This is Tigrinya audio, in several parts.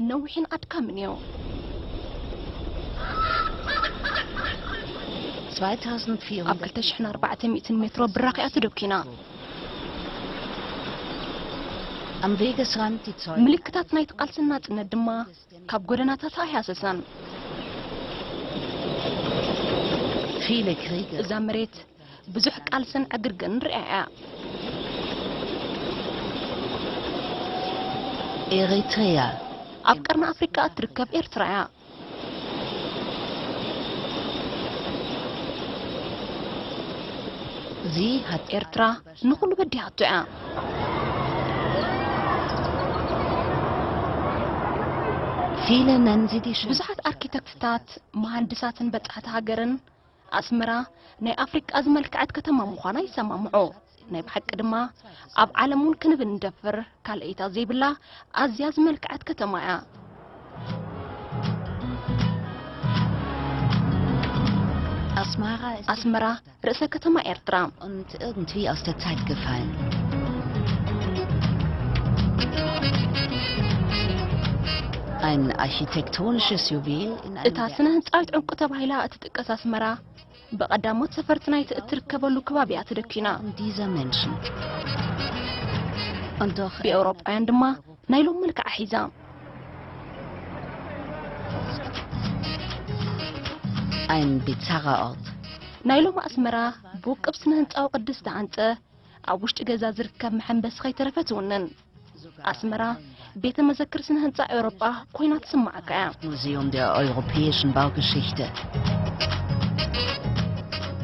ነዊሕን ኣድካምን እዩ። ኣብ ክልተ ሽሕን ኣርባዕተ ሚእትን ሜትሮ ብራኽ እያ ተደኲና። ምልክታት ናይቲ ቃልስን ናጽነት ድማ ካብ ጎደናታት ኣይሃሰሰን። እዛ መሬት ብዙሕ ቃልስን ዕግርግርን ርእያ እያ። ኤሪትሪያ። ኣብ ቀርኒ ኣፍሪቃ እትርከብ ኤርትራ እያ። ኤርትራ ንኹሉ በዲሃቶ እያ። ብዙሓት ኣርኪተክትታት፣ መሃንድሳትን በጻሕቲ ሃገርን ኣስመራ ናይ ኣፍሪቃ ዝመልክዐት ከተማ ምዃና ይሰማምዑ። ናይ ብሓቂ ድማ ኣብ ዓለም እውን ክንብል እንደፍር ካልኣይታ ዘይብላ ኣዝያ ዝመልክዐት ከተማ እያ። ኣስመራ ርእሰ ከተማ ኤርትራ። እታ ስነ ህንጻዊት ዕንቁ ተባሂላ እትጥቀስ ኣስመራ ብቐዳሞት ሰፈርቲ ናይቲ እትርከበሉ ከባቢ እያ ተደኲና። ብኤውሮጳውያን ድማ ናይ ሎም መልክዓ ሒዛ። ናይ ሎም ኣስመራ ብውቅብ ስነ ህንጻዊ ቅዲ ዝተሃንጸ፣ ኣብ ውሽጢ ገዛ ዝርከብ መሐንበሲ ከይተረፈ ትውንን። ኣስመራ ቤተ መዘክር ስነ ህንጻ ኤውሮጳ ኮይና ትስምዓካ እያ። Museum der europäischen Baugeschichte.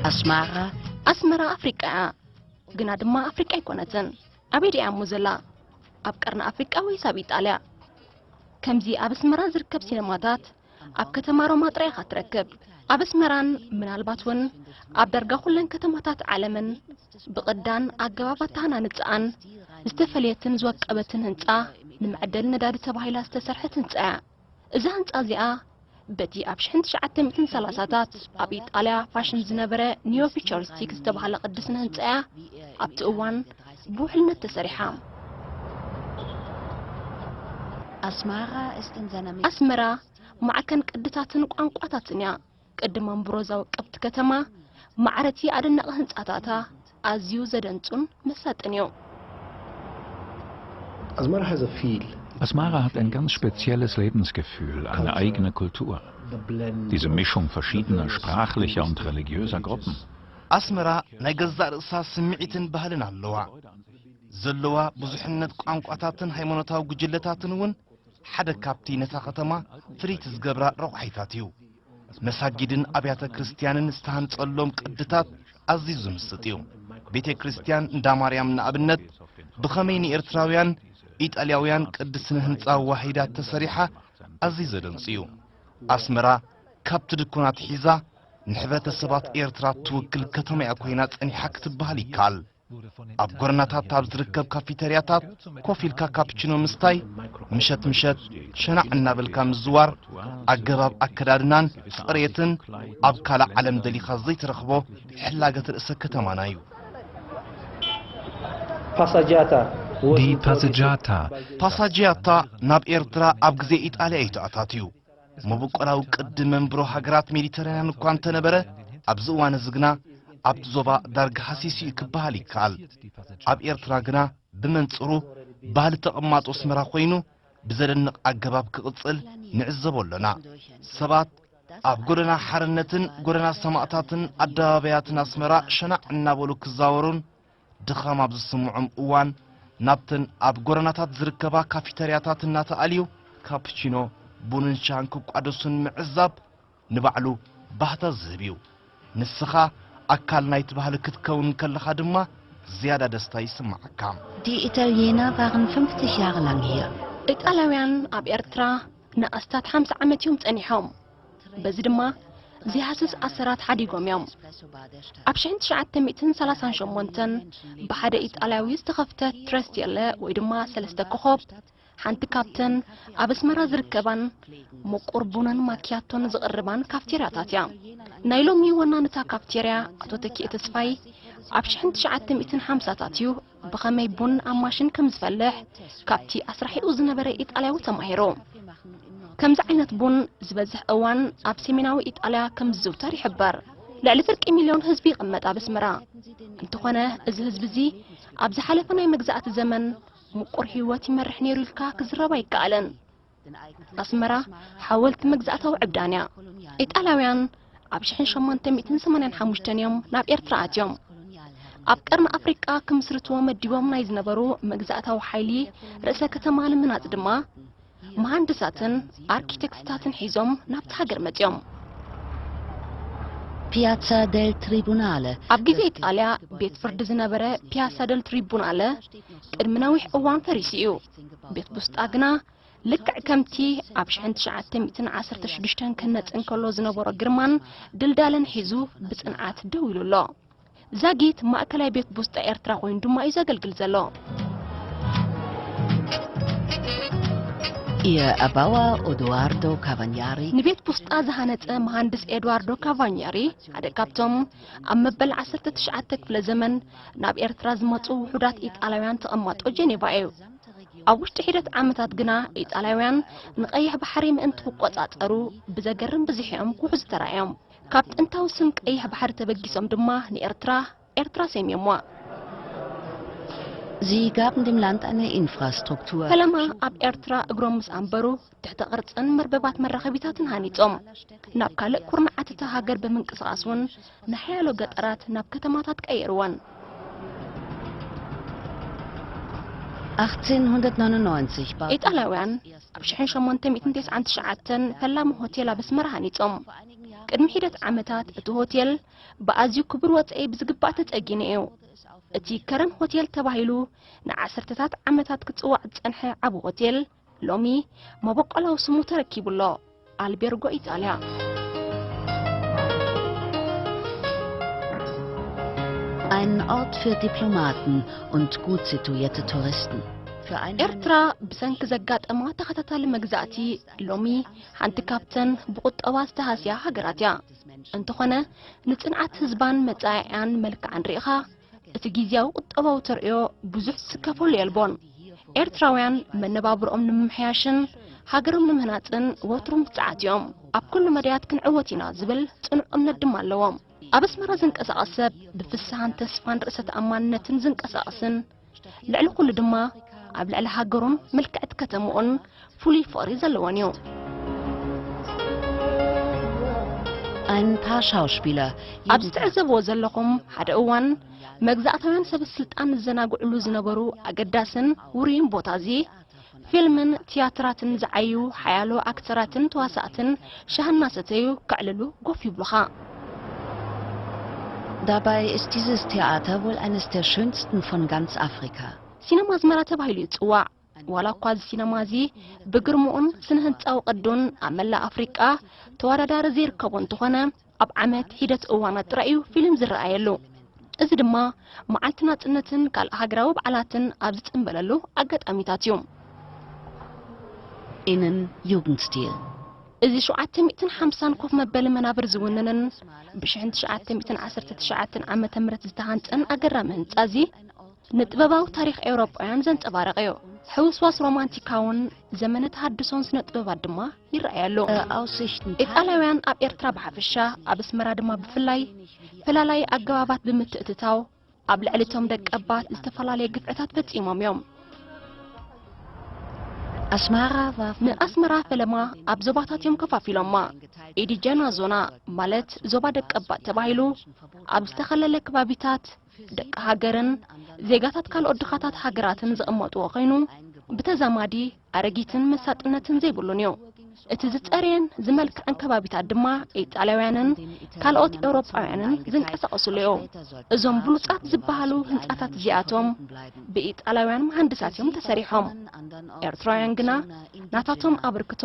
ኣስመራ ኣስመራ ኣፍሪቃ እያ፣ ግና ድማ ኣፍሪቃ ኣይኮነትን። ኣበይ ድያ እሞ ዘላ? ኣብ ቀርኒ ኣፍሪቃ ወይስ ኣብ ኢጣልያ? ከምዚ ኣብ ኣስመራ ዝርከብ ሲነማታት ኣብ ከተማ ሮማ ጥራይ ኢኻ ትረክብ። ኣብ ኣስመራን ምናልባት እውን ኣብ ዳርጋ ኩለን ከተማታት ዓለምን ብቕዳን ኣገባብ ኣተሃናንጻኣን ዝተፈለየትን ዝወቀበትን ህንጻ፣ ንመዐደሊ ነዳዲ ተባሂላ ዝተሰርሐት ህንጻ እያ። እዛ ህንጻ እዚኣ በቲ ኣብ ሽሕን ትሽዓተ ሚእትን ሰላሳታት ኣብ ኢጣልያ ፋሽን ዝነበረ ኒዮ ፊቸሪስቲክ ዝተባህለ ቅዲ ስነ ህንጻ እያ ኣብቲ እዋን ብውሕልነት ተሰሪሓ። ኣስመራ ማዕከን ቅድታትን ቋንቋታትን እያ። ቅዲ መንብሮ እዛ ውቅብቲ ከተማ፣ ማዕረቲ ኣደናቒ ህንጻታታ ኣዝዩ ዘደንጹን መሳጥን እዩ። Asmara hat ein ganz spezielles Lebensgefühl, eine eigene Kultur. Diese Mischung verschiedener sprachlicher und religiöser Gruppen. ኣስመራ ናይ ገዛእ ርእሳ ስምዒትን ባህልን ኣለዋ። ዘለዋ ብዙሕነት ቋንቋታትን ሃይማኖታዊ ጉጅለታትን እውን ሓደ ካብቲ ነታ ከተማ ፍልይቲ ዝገብራ ረቑሒታት እዩ። መሳጊድን ኣብያተ ክርስትያንን ዝተሃንጸሎም ቅድታት ኣዝዩ ዝምስጥ እዩ። ቤተ ክርስትያን እንዳ ማርያም ንኣብነት ብኸመይ ንኤርትራውያን ኢጣልያውያን ቅዲ ስነ ህንጻ ዋሂዳ ተሰሪሓ ኣዝዩ ዘደንጽ እዩ። ኣስመራ ካብቲ ድኳን ኣትሒዛ ንሕብረተሰባት ኤርትራ እትውክል ከተማ እያ ኮይና ጸኒሓ ክትበሃል ይከኣል። ኣብ ጎደናታት ኣብ ዝርከብ ካፊተርያታት ኮፍ ኢልካ ካፕቺኖ ምስታይ፣ ምሸት ምሸት ሸናዕ እናበልካ ምዝዋር፣ ኣገባብ ኣከዳድናን ጽሬትን ኣብ ካልእ ዓለም ደሊኻ ዘይትረኽቦ ሕላገት ርእሰ ከተማና እዩ። ፓሳጃታ Die Passeggiata. ፓሳጂያታ ናብ ኤርትራ ኣብ ግዜ ኢጣልያ እዩ ተኣታትዩ። መበቆላዊ ቅዲ መንብሮ ሃገራት ሜዲተራንያን እኳ እንተነበረ፣ ኣብዚ እዋን እዚ ግና ኣብቲ ዞባ ዳርጋ ሃሲስ እዩ ክበሃል ይከኣል። ኣብ ኤርትራ ግና ብመንጽሩ ባህሊ ተቐማጦ ኣስመራ ኮይኑ ብዘደንቕ ኣገባብ ክቕጽል ንዕዘቦ ኣሎና። ሰባት ኣብ ጎደና ሓርነትን ጎደና ሰማእታትን ኣደባባያትን ኣስመራ ሸናዕ እናበሉ ክዛወሩን ድኻም ኣብ ዝስምዖም እዋን ናብተን ኣብ ጎደናታት ዝርከባ ካፊተርያታት እናተኣልዩ ካፕቺኖ፣ ቡንን ሻን ክቋደሱን ምዕዛብ ንባዕሉ ባህታ ዝህብ እዩ። ንስኻ ኣካል ናይቲ ባህሊ ክትከውን ከለኻ ድማ ዝያዳ ደስታ ይስምዓካ። Die Italiener waren fünfzig Jahre lang hier. ኢጣልያውያን ኣብ ኤርትራ ንኣስታት ሓምሳ ዓመት እዮም ጸኒሖም። በዚ ድማ ዘይሃስስ ኣሰራት ሓዲጎም እዮም። ኣብ ሽሕን ትሽዓተ ሚእትን ሰላሳን ሸሞንተን ብሓደ ኢጣልያዊ ዝተኸፍተት ትረስቴለ ወይ ድማ ሰለስተ ኮኾብ ሓንቲ ካብተን ኣብ ኣስመራ ዝርከባን ምቁር ቡንን ማኪያቶን ዝቕርባን ካፍቴርያታት እያ። ናይ ሎሚ ወናን እታ ካፍቴርያ ኣቶ ተኪኤ ተስፋይ ኣብ ሽሕን ትሽዓተ ሚእትን ሓምሳታት እዩ ብኸመይ ቡን ኣብ ማሽን ከም ዝፈልሕ ካብቲ ኣስራሒኡ ዝነበረ ኢጣልያዊ ተማሂሩ። ከምዚ ዓይነት ቡን ዝበዝሕ እዋን ኣብ ሰሜናዊ ኢጣልያ ከም ዝዝውተር ይሕበር። ልዕሊ ፍርቂ ሚልዮን ህዝቢ ይቕመጥ ኣብ ኣስመራ። እንተኾነ፣ እዚ ህዝቢ እዚ ኣብ ዝሓለፈ ናይ መግዛእቲ ዘመን ምቁር ህይወት ይመርሕ ነይሩ ኢልካ ክዝረብ ኣይከኣልን። ኣስመራ ሓወልቲ መግዛእታዊ ዕብዳን እያ። ኢጣልያውያን ኣብ ሽሕን ሸሞንተ ሚእትን ሰማንያን ሓሙሽተን እዮም ናብ ኤርትራ ኣትዮም። ኣብ ቀርኒ ኣፍሪቃ ክምስርትዎ መዲቦም ናይ ዝነበሩ መግዛእታዊ ሓይሊ ርእሰ ከተማ ንምህናጽ ድማ መሃንድሳትን ኣርኪቴክትታትን ሒዞም ናብቲ ሃገር መጺኦም። Piazza del Tribunale. ኣብ ግዜ ኢጣልያ ቤት ፍርዲ ዝነበረ ፒያሳ ደል ትሪቡናለ ቅድሚ ነዊሕ እዋን ፈሪሱ እዩ። ቤት ቡስጣ ግና ልክዕ ከምቲ ኣብ ሽሕን ትሽዓተ ሚእትን ዓሰርተ ሽዱሽተን ክህነጽ እንከሎ ዝነበሮ ግርማን ድልዳለን ሒዙ ብጽንዓት ደው ኢሉ ኣሎ። ዛጊት ማእከላይ ቤት ቡስጣ ኤርትራ ኮይኑ ድማ እዩ ዘገልግል ዘሎ። Ihr Erbauer Odoardo Cavagnari. ንቤት ቡስጣ ዝሃነጸ መሃንድስ ኤድዋርዶ ካቫኛሪ ሓደ ካብቶም ኣብ መበል ዓሰርተ ትሽዓተ ክፍለ ዘመን ናብ ኤርትራ ዝመጹ ውሑዳት ኢጣልያውያን ተቐማጦ ጀኔቫ እዩ። ኣብ ውሽጢ ሒደት ዓመታት ግና ኢጣልያውያን ንቐይሕ ባሕሪ ምእንቲ ክቆጻጸሩ ብዘገርም ብዝሕ እዮም ክውሕዙ ተራእዮም። ካብ ጥንታዊ ስም ቀይሕ ባሕሪ ተበጊሶም ድማ ንኤርትራ ኤርትራ ሰይምዮምዋ። Sie gaben dem Land eine Infrastruktur. ፈለማ ኣብ ኤርትራ እግሮም ምስ ኣንበሩ ትሕተ ቅርጽን መርበባት መራኸቢታትን ሃኒጾም። ናብ ካልእ ኩርናዓት እታ ሃገር ብምንቅስቓስ እውን ንሓያሎ ገጠራት ናብ ከተማታት ቀየርወን። achtzehn neunundneunzig bauten ኢጣልያውያን ኣብ ሽሕን ሸሞንተ ሚእትን ተስዓን ትሽዓተን ፈላሚ ሆቴል ኣብ ኣስመራ ሃኒጾም። ቅድሚ ሒደት ዓመታት እቲ ሆቴል ብኣዝዩ ክቡር ወጻኢ ብዝግባእ ተጸጊኑ እዩ። እቲ ከረን ሆቴል ተባሂሉ ንዓሰርተታት ዓመታት ክጽዋዕ ዝጸንሐ ዓቢ ሆቴል ሎሚ መበቆላዊ ስሙ ተረኪቡ ኣሎ። ኣልቤርጎ ኢጣልያ። Ein Ort für Diplomaten und gut situierte Touristen. Für Einheimische ኤርትራ ብሰንኪ ዘጋጠማ ተኸታታሊ መግዛእቲ ሎሚ ሓንቲ ካብተን ብቁጠባ ዝተሃስያ ሃገራት እያ። እንተኾነ ንጽንዓት ህዝባን መጻኢኣን መልክዓን ርኢኻ እቲ ግዝያዊ ቁጠባዊ ተርእዮ ብዙሕ ዝስከፈሉ የልቦን። ኤርትራውያን መነባብርኦም ንምምሕያሽን ሃገሮም ንምህናጽን ወትሩ ምጽዓት እዮም። ኣብ ኩሉ መዳያት ክንዕወት ኢና ዝብል ጽኑዕ እምነት ድማ ኣለዎም። ኣብ ኣስመራ ዝንቀሳቐስ ሰብ ብፍስሃን ተስፋን ርእሰ ተኣማንነትን ዝንቀሳቐስን ልዕሊ ኩሉ ድማ ኣብ ልዕሊ ሃገሩን ምልክዕቲ ከተምኡን ፍሉይ ፍቕሪ ዘለዎን እዩ። Ein paar Schauspieler. ኣብዚ ትዕዘብዎ ዘለኹም ሓደ እዋን መግዛእታውያን ሰበ ስልጣን ዝዘናግዕሉ ዝነበሩ ኣገዳስን ውሩይን ቦታ እዚ ፊልምን ትያትራትን ዝዓዩ ሓያሎ ኣክተራትን ተዋሳእትን ሻሂ እናሰተዩ ከዕልሉ ጎፍ ይብሉኻ። Dabei ist dieses Theater wohl eines der schönsten von ganz Afrika. ሲነማ ኣስመራ ተባሂሉ ይጽዋዕ። ዋላ እኳ እዚ ሲነማ እዚ ብግርምኡን ስነ ህንጻዊ ቅዱን ኣብ መላእ ኣፍሪቃ ተወዳዳሪ ዘይርከቦ እንተኾነ ኣብ ዓመት ሒደት እዋናት ጥራይ እዩ ፊልም ዝረኣየሉ። እዚ ድማ መዓልቲ ናጽነትን ካልእ ሃገራዊ በዓላትን ኣብ ዝጽንበለሉ ኣጋጣሚታት እዩ። Innen Jugendstil. እዚ ሸውዓተ ሚእትን ሓምሳን ኮፍ መበሊ መናብር ዝውንንን ብሽሕን ትሽዓተ ሚእትን ዓሰርተ ትሽዓተን ዓመተ ምህረት ዝተሃንጸን ኣገራሚ ህንጻ እዚ ንጥበባዊ ታሪኽ ኤውሮጳውያን ዘንጸባርቕ እዩ። ሕውስዋስ ሮማንቲካውን ዘመነ ተሃድሶን ስነ ጥበባት ድማ ይረኣየሉ። Aussichten. ኢጣልያውያን ኣብ ኤርትራ ብሓፈሻ ኣብ ኣስመራ ድማ ብፍላይ ፈላላይ ኣገባባት ብምትእትታው ኣብ ልዕሊ እቶም ደቀባት ዝተፈላለየ ግፍዕታት ፈጺሞም እዮም። Asmara war von ንኣስመራ ፈለማ ኣብ ዞባታት እዮም ከፋፊሎማ። ኢዲጀና ዞና ማለት ዞባ ደቀባት ተባሂሉ ኣብ ዝተኸለለ ከባቢታት ደቂ ሃገርን ዜጋታት ካልኦት ድኻታት ሃገራትን ዝቕመጥዎ ኮይኑ ብተዛማዲ ኣረጊትን መሳጥነትን ዘይብሉን እዩ። እቲ ዝጸረየን ዝመልክዐን ከባቢታት ድማ ኢጣልያውያንን ካልኦት ኤውሮጳውያንን ዝንቀሳቐሱሉ እዩ። እዞም ብሉጻት ዝበሃሉ ህንጻታት እዚኣቶም ብኢጣልያውያን መሃንድሳት እዮም ተሰሪሖም። ኤርትራውያን ግና ናታቶም ኣበርክቶ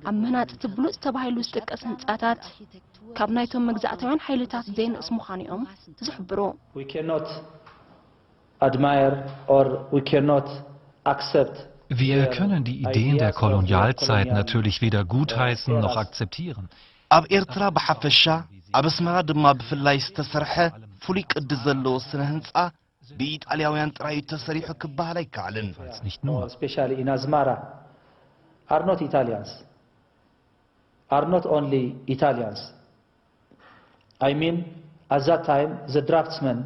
ኣብ ምህናጽ እቲ ብሉጽ ተባሂሉ ዝጥቀስ ህንጻታት ካብ ናይቶም መግዛእታውያን ሓይልታት ዘይንእስ ምዃኑ እዮም ዝሕብሩ። We cannot admire or we cannot accept Wir können die Ideen der Kolonialzeit natürlich weder gutheißen noch akzeptieren. ኣብ ኤርትራ ብሓፈሻ ኣብ ኣስመራ ድማ ብፍላይ ዝተሰርሐ ፍሉይ ቅዲ ዘለዎ ስነ ህንጻ ብኢጣልያውያን ጥራይ እዩ ተሰሪሑ ክበሃል ኣይከኣልን። Nicht nur. Especially in Asmara are not Italians. are not only Italians. I mean, at that time, the draftsmen,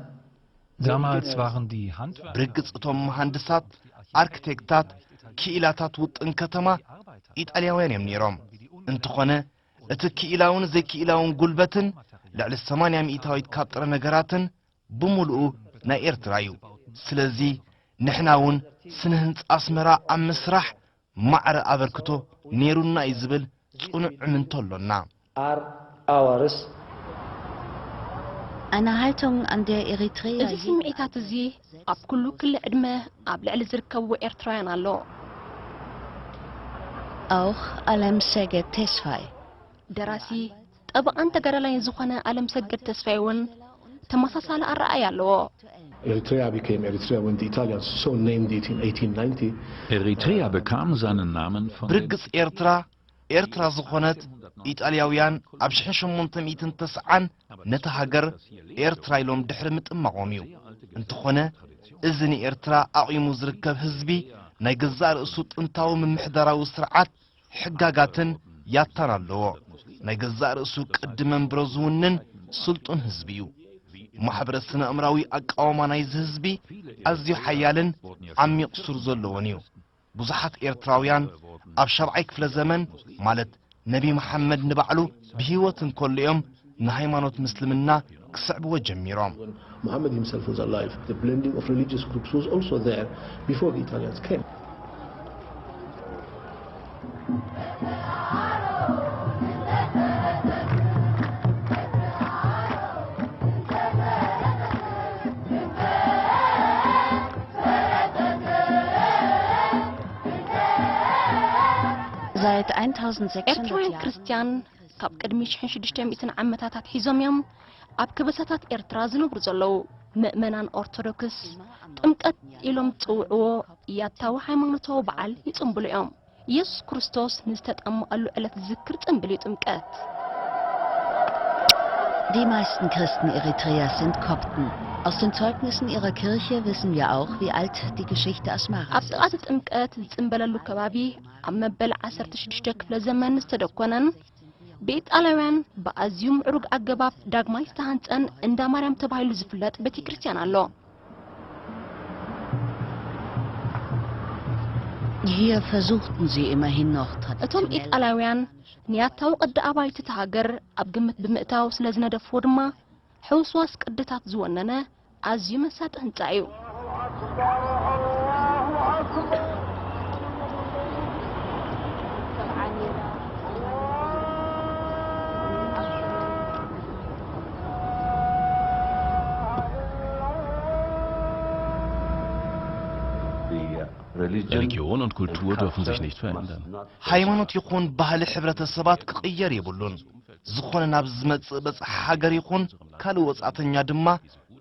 the Damals engineers, waren die Handwerker. ብርግጽ እቶም መሃንድሳት፣ ኣርክቴክታት፣ ክኢላታት ውጥን ከተማ ኢጣልያውያን እዮም ነይሮም። እንተኾነ እቲ ክኢላውን ዘይክኢላውን ጉልበትን ልዕሊ ሰማንያ ሚእታዊት ካብ ጥረ ነገራትን ብምሉኡ ናይ ኤርትራ እዩ። ስለዚ ንሕና እውን ስነ ህንጻ ኣስመራ ኣብ ምስራሕ ማዕረ ኣበርክቶ ነይሩና እዩ ዝብል ጽኑዕ እምንቶ ኣሎና። are ours. Eine Haltung, an der Eritrea እዚ ስምዒታት እዚ ኣብ ኩሉ ክሊ ዕድመ ኣብ ልዕሊ ዝርከቡ ኤርትራውያን ኣሎ። Auch Alem Seger Tesfay. ደራሲ፣ ጠበቓን ተጋዳላይን ዝኾነ ኣለምሰገድ ተስፋይ እውን ተመሳሳሊ ኣረኣእያ ኣለዎ። Eritrea became Eritrea when the Italians so named it in eighteen ninety. Eritrea bekam seinen Namen von den ብርግጽ ኤርትራ ኤርትራ ዝኾነት ኢጣልያውያን ኣብ ሽሕን ሸሞንተ ሚእትን ተስዓን ነታ ሃገር ኤርትራ ኢሎም ድሕሪ ምጥማቖም እዩ። እንተኾነ እዚ ንኤርትራ ኣቑሙ ዝርከብ ህዝቢ ናይ ገዛእ ርእሱ ጥንታዊ ምምሕዳራዊ ስርዓት ሕጋጋትን ያታን ኣለዎ። ናይ ገዛእ ርእሱ ቅዲ መንብሮ ዝውንን ስልጡን ህዝቢ እዩ። ማሕበረ ስነ ኣእምራዊ ኣቃውማ ናይዚ ህዝቢ ኣዝዩ ሓያልን ዓሚቕ ሱር ዘለዎን እዩ። ብዙሓት ኤርትራውያን ኣብ ሻብዓይ ክፍለ ዘመን ማለት ነቢ መሓመድ ንባዕሉ ብህይወት እንከሎ እዮም ንሃይማኖት ምስልምና ክስዕብዎ ጀሚሮም። Muhammad himself was alive. The blending of religious groups was also there before the Italians came. Seit eintausendachthundert ኤርትራውያን Jahren. ክርስትያን ካብ ቅድሚ ሽሕን ሽዱሽተ ሚእትን ዓመታት ኣትሒዞም እዮም ኣብ ከበሳታት ኤርትራ ዝነብሩ ዘለዉ። ምእመናን ኦርቶዶክስ ጥምቀት ኢሎም ዝጽውዕዎ ያታዊ ሃይማኖታዊ በዓል ይጽንብሉ እዮም። ኢየሱስ ክርስቶስ ንዝተጠመቐሉ ዕለት ዝዝክር ጽንብል እዩ ጥምቀት። Die meisten Christen Eritreas sind Kopten. Aus den Zeugnissen ihrer Kirche wissen wir auch, wie alt die Geschichte Asmara ኣብ ጥቓ እቲ ጥምቀት ዝጽንበለሉ ከባቢ ኣብ መበል ዓሰርተ ሽዱሽተ ክፍለ ዘመን ዝተደኮነን ብኢጣልያውያን ብኣዝዩ ምዕሩግ ኣገባብ ዳግማይ ዝተሃንጸን እንዳ ማርያም ተባሂሉ ዝፍለጥ ቤተ ክርስቲያን ኣሎ። Hier versuchten sie immerhin noch እቶም traditionell. ኢጣልያውያን ንያታዊ ቅዲ ኣባይቲ እታ ሃገር ኣብ ግምት ብምእታው ስለ ዝነደፍዎ ድማ ሕውስዋስ ቅድታት ዝወነነ ኣዝዩ መሳጢ ህንጻ እዩ። Religion und Kultur dürfen sich nicht verändern. ሃይማኖት ይኹን ባህሊ ሕብረተሰባት ክቕየር የብሉን። ዝኾነ ናብ ዝመጽእ በጻሒ ሃገር ይኹን ካልእ ወጻእተኛ ድማ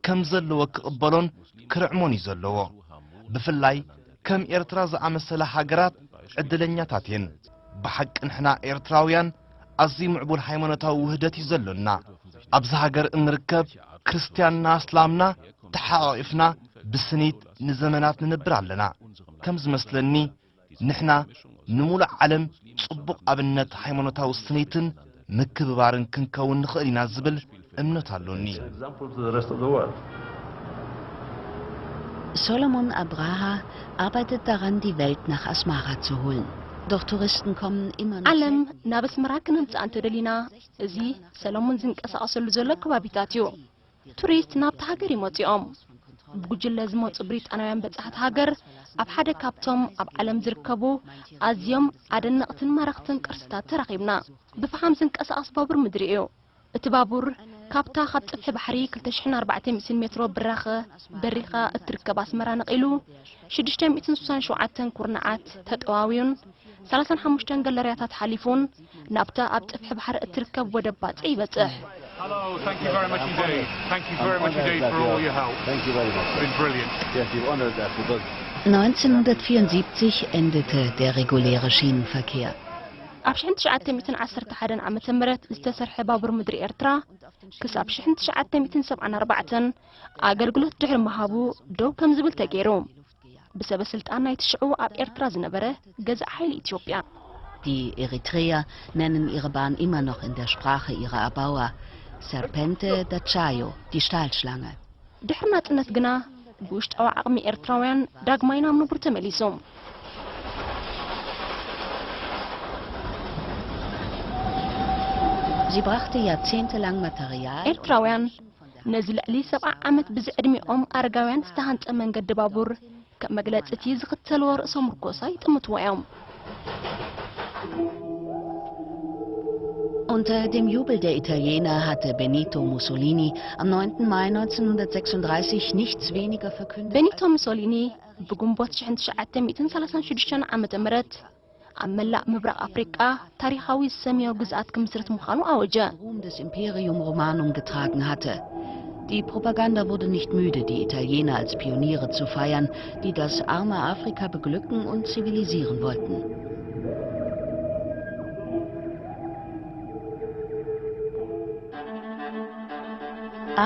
ከም ዘለዎ ክቕበሎን ክርዕሞን እዩ ዘለዎ። ብፍላይ ከም ኤርትራ ዝኣመሰላ ሃገራት ዕድለኛታት እየን። ብሓቂ ንሕና ኤርትራውያን ኣዝዩ ምዕቡል ሃይማኖታዊ ውህደት እዩ ዘሎና። ኣብዚ ሃገር እንርከብ ክርስትያንና እስላምና ተሓቋቒፍና ብስኒት ንዘመናት ንነብር ኣለና። ከም ዝመስለኒ ንሕና ንምሉእ ዓለም ጽቡቕ ኣብነት ሃይማኖታዊ ስኒትን ምክብባርን ክንከውን ንኽእል ኢና ዝብል እምነት ኣሎኒ። Example to the rest of the world. Solomon Abraha arbeitet daran, die Welt nach Asmara zu holen. Doch Touristen kommen immer noch ዓለም selten. ናብ ኣስመራ ክነምጽኣ እንተደሊና፣ እዚ ሰለሞን ዝንቀሳቐሰሉ ዘሎ ከባቢታት እዩ። ቱሪስት ናብቲ ሃገር ይመጽኦም። ብጉጅለ ዝመጹ ብሪጣናውያን በጻሕቲ ሃገር ኣብ ሓደ ካብቶም ኣብ ዓለም ዝርከቡ ኣዝዮም ኣደነቕትን ማረኽትን ቅርስታት ተራኺብና። ብፍሓም ዝንቀሳቐስ ባቡር ምድሪ እዩ። እቲ ባቡር ካብታ ካብ ጽፍሒ ባሕሪ ክልተ ሽሕን ኣርባዕተ ሚእትን ሜትሮ ብራኸ በሪኻ እትርከብ ኣስመራ ነቒሉ ሽዱሽተ ሚእትን ስሳን ሸውዓተን ኩርናዓት ተጠዋውዩን ሰላሳን ሓሙሽተን ገለርያታት ሓሊፉን ናብታ ኣብ ጽፍሒ ባሕሪ እትርከብ ወደብ ባጽዕ ይበጽሕ። Hello, thank you very much indeed. Thank you very much indeed for all your help. Thank you very much. It's been brilliant. Yes, you've honored us because Neunzehnhundertvierundsiebzig endete der reguläre Schienenverkehr. ኣብ ሽሕን ትሽዓተ ሚእትን ዓሰርተ ሓደን ዓመተ ምህረት ዝተሰርሐ ባቡር ምድሪ ኤርትራ ክሳብ ሽሕን ትሽዓተ ሚእትን ሰብዓን ኣርባዕተን ኣገልግሎት ድሕሪ ምሃቡ ደው ከም ዝብል ተገይሩ። ብሰበ ስልጣን ናይቲ ሽዑ ኣብ ኤርትራ ዝነበረ ገዛእ ሓይሊ ኢትዮጵያ። Die Eritreer nennen ihre Bahn immer noch in der Sprache ihrer Abaua Serpente d'Acciaio, die Stahlschlange. ድሕሪ ናጽነት ግና ብውሽጣዊ ዓቕሚ ኤርትራውያን ዳግማይ ናብ ንቡር ተመሊሶም። Sie brachte jahrzehntelang Material ኤርትራውያን ነዚ ልዕሊ ሰብዓ ዓመት ብዝዕድሚኦም ኣረጋውያን ዝተሃንጸ መንገዲ ባቡር ከም መግለጺ እቲ ዝኽተልዎ ርእሰ ምርኮሳ ይጥምትዎ እዮም። Unter dem Jubel der Italiener hatte Benito Mussolini am neunten Mai neunzehnhundertsechsunddreißig nichts weniger verkündet. ቤኒቶ ሙሶሊኒ ብግንቦት ሽሕን ትሽዓተ ሚእትን ሰላሳን ሽዱሽተን ዓመተ ምህረት ኣብ መላእ ምብራቕ ኣፍሪቃ ታሪኻዊ ዝሰምዮ ግዝኣት ክምስርት ምዃኑ ኣወጀ። Ruhm des Imperium Romanum getragen hatte. Die Propaganda wurde nicht müde, die Italiener als Pioniere zu feiern, die das arme Afrika beglücken und zivilisieren wollten.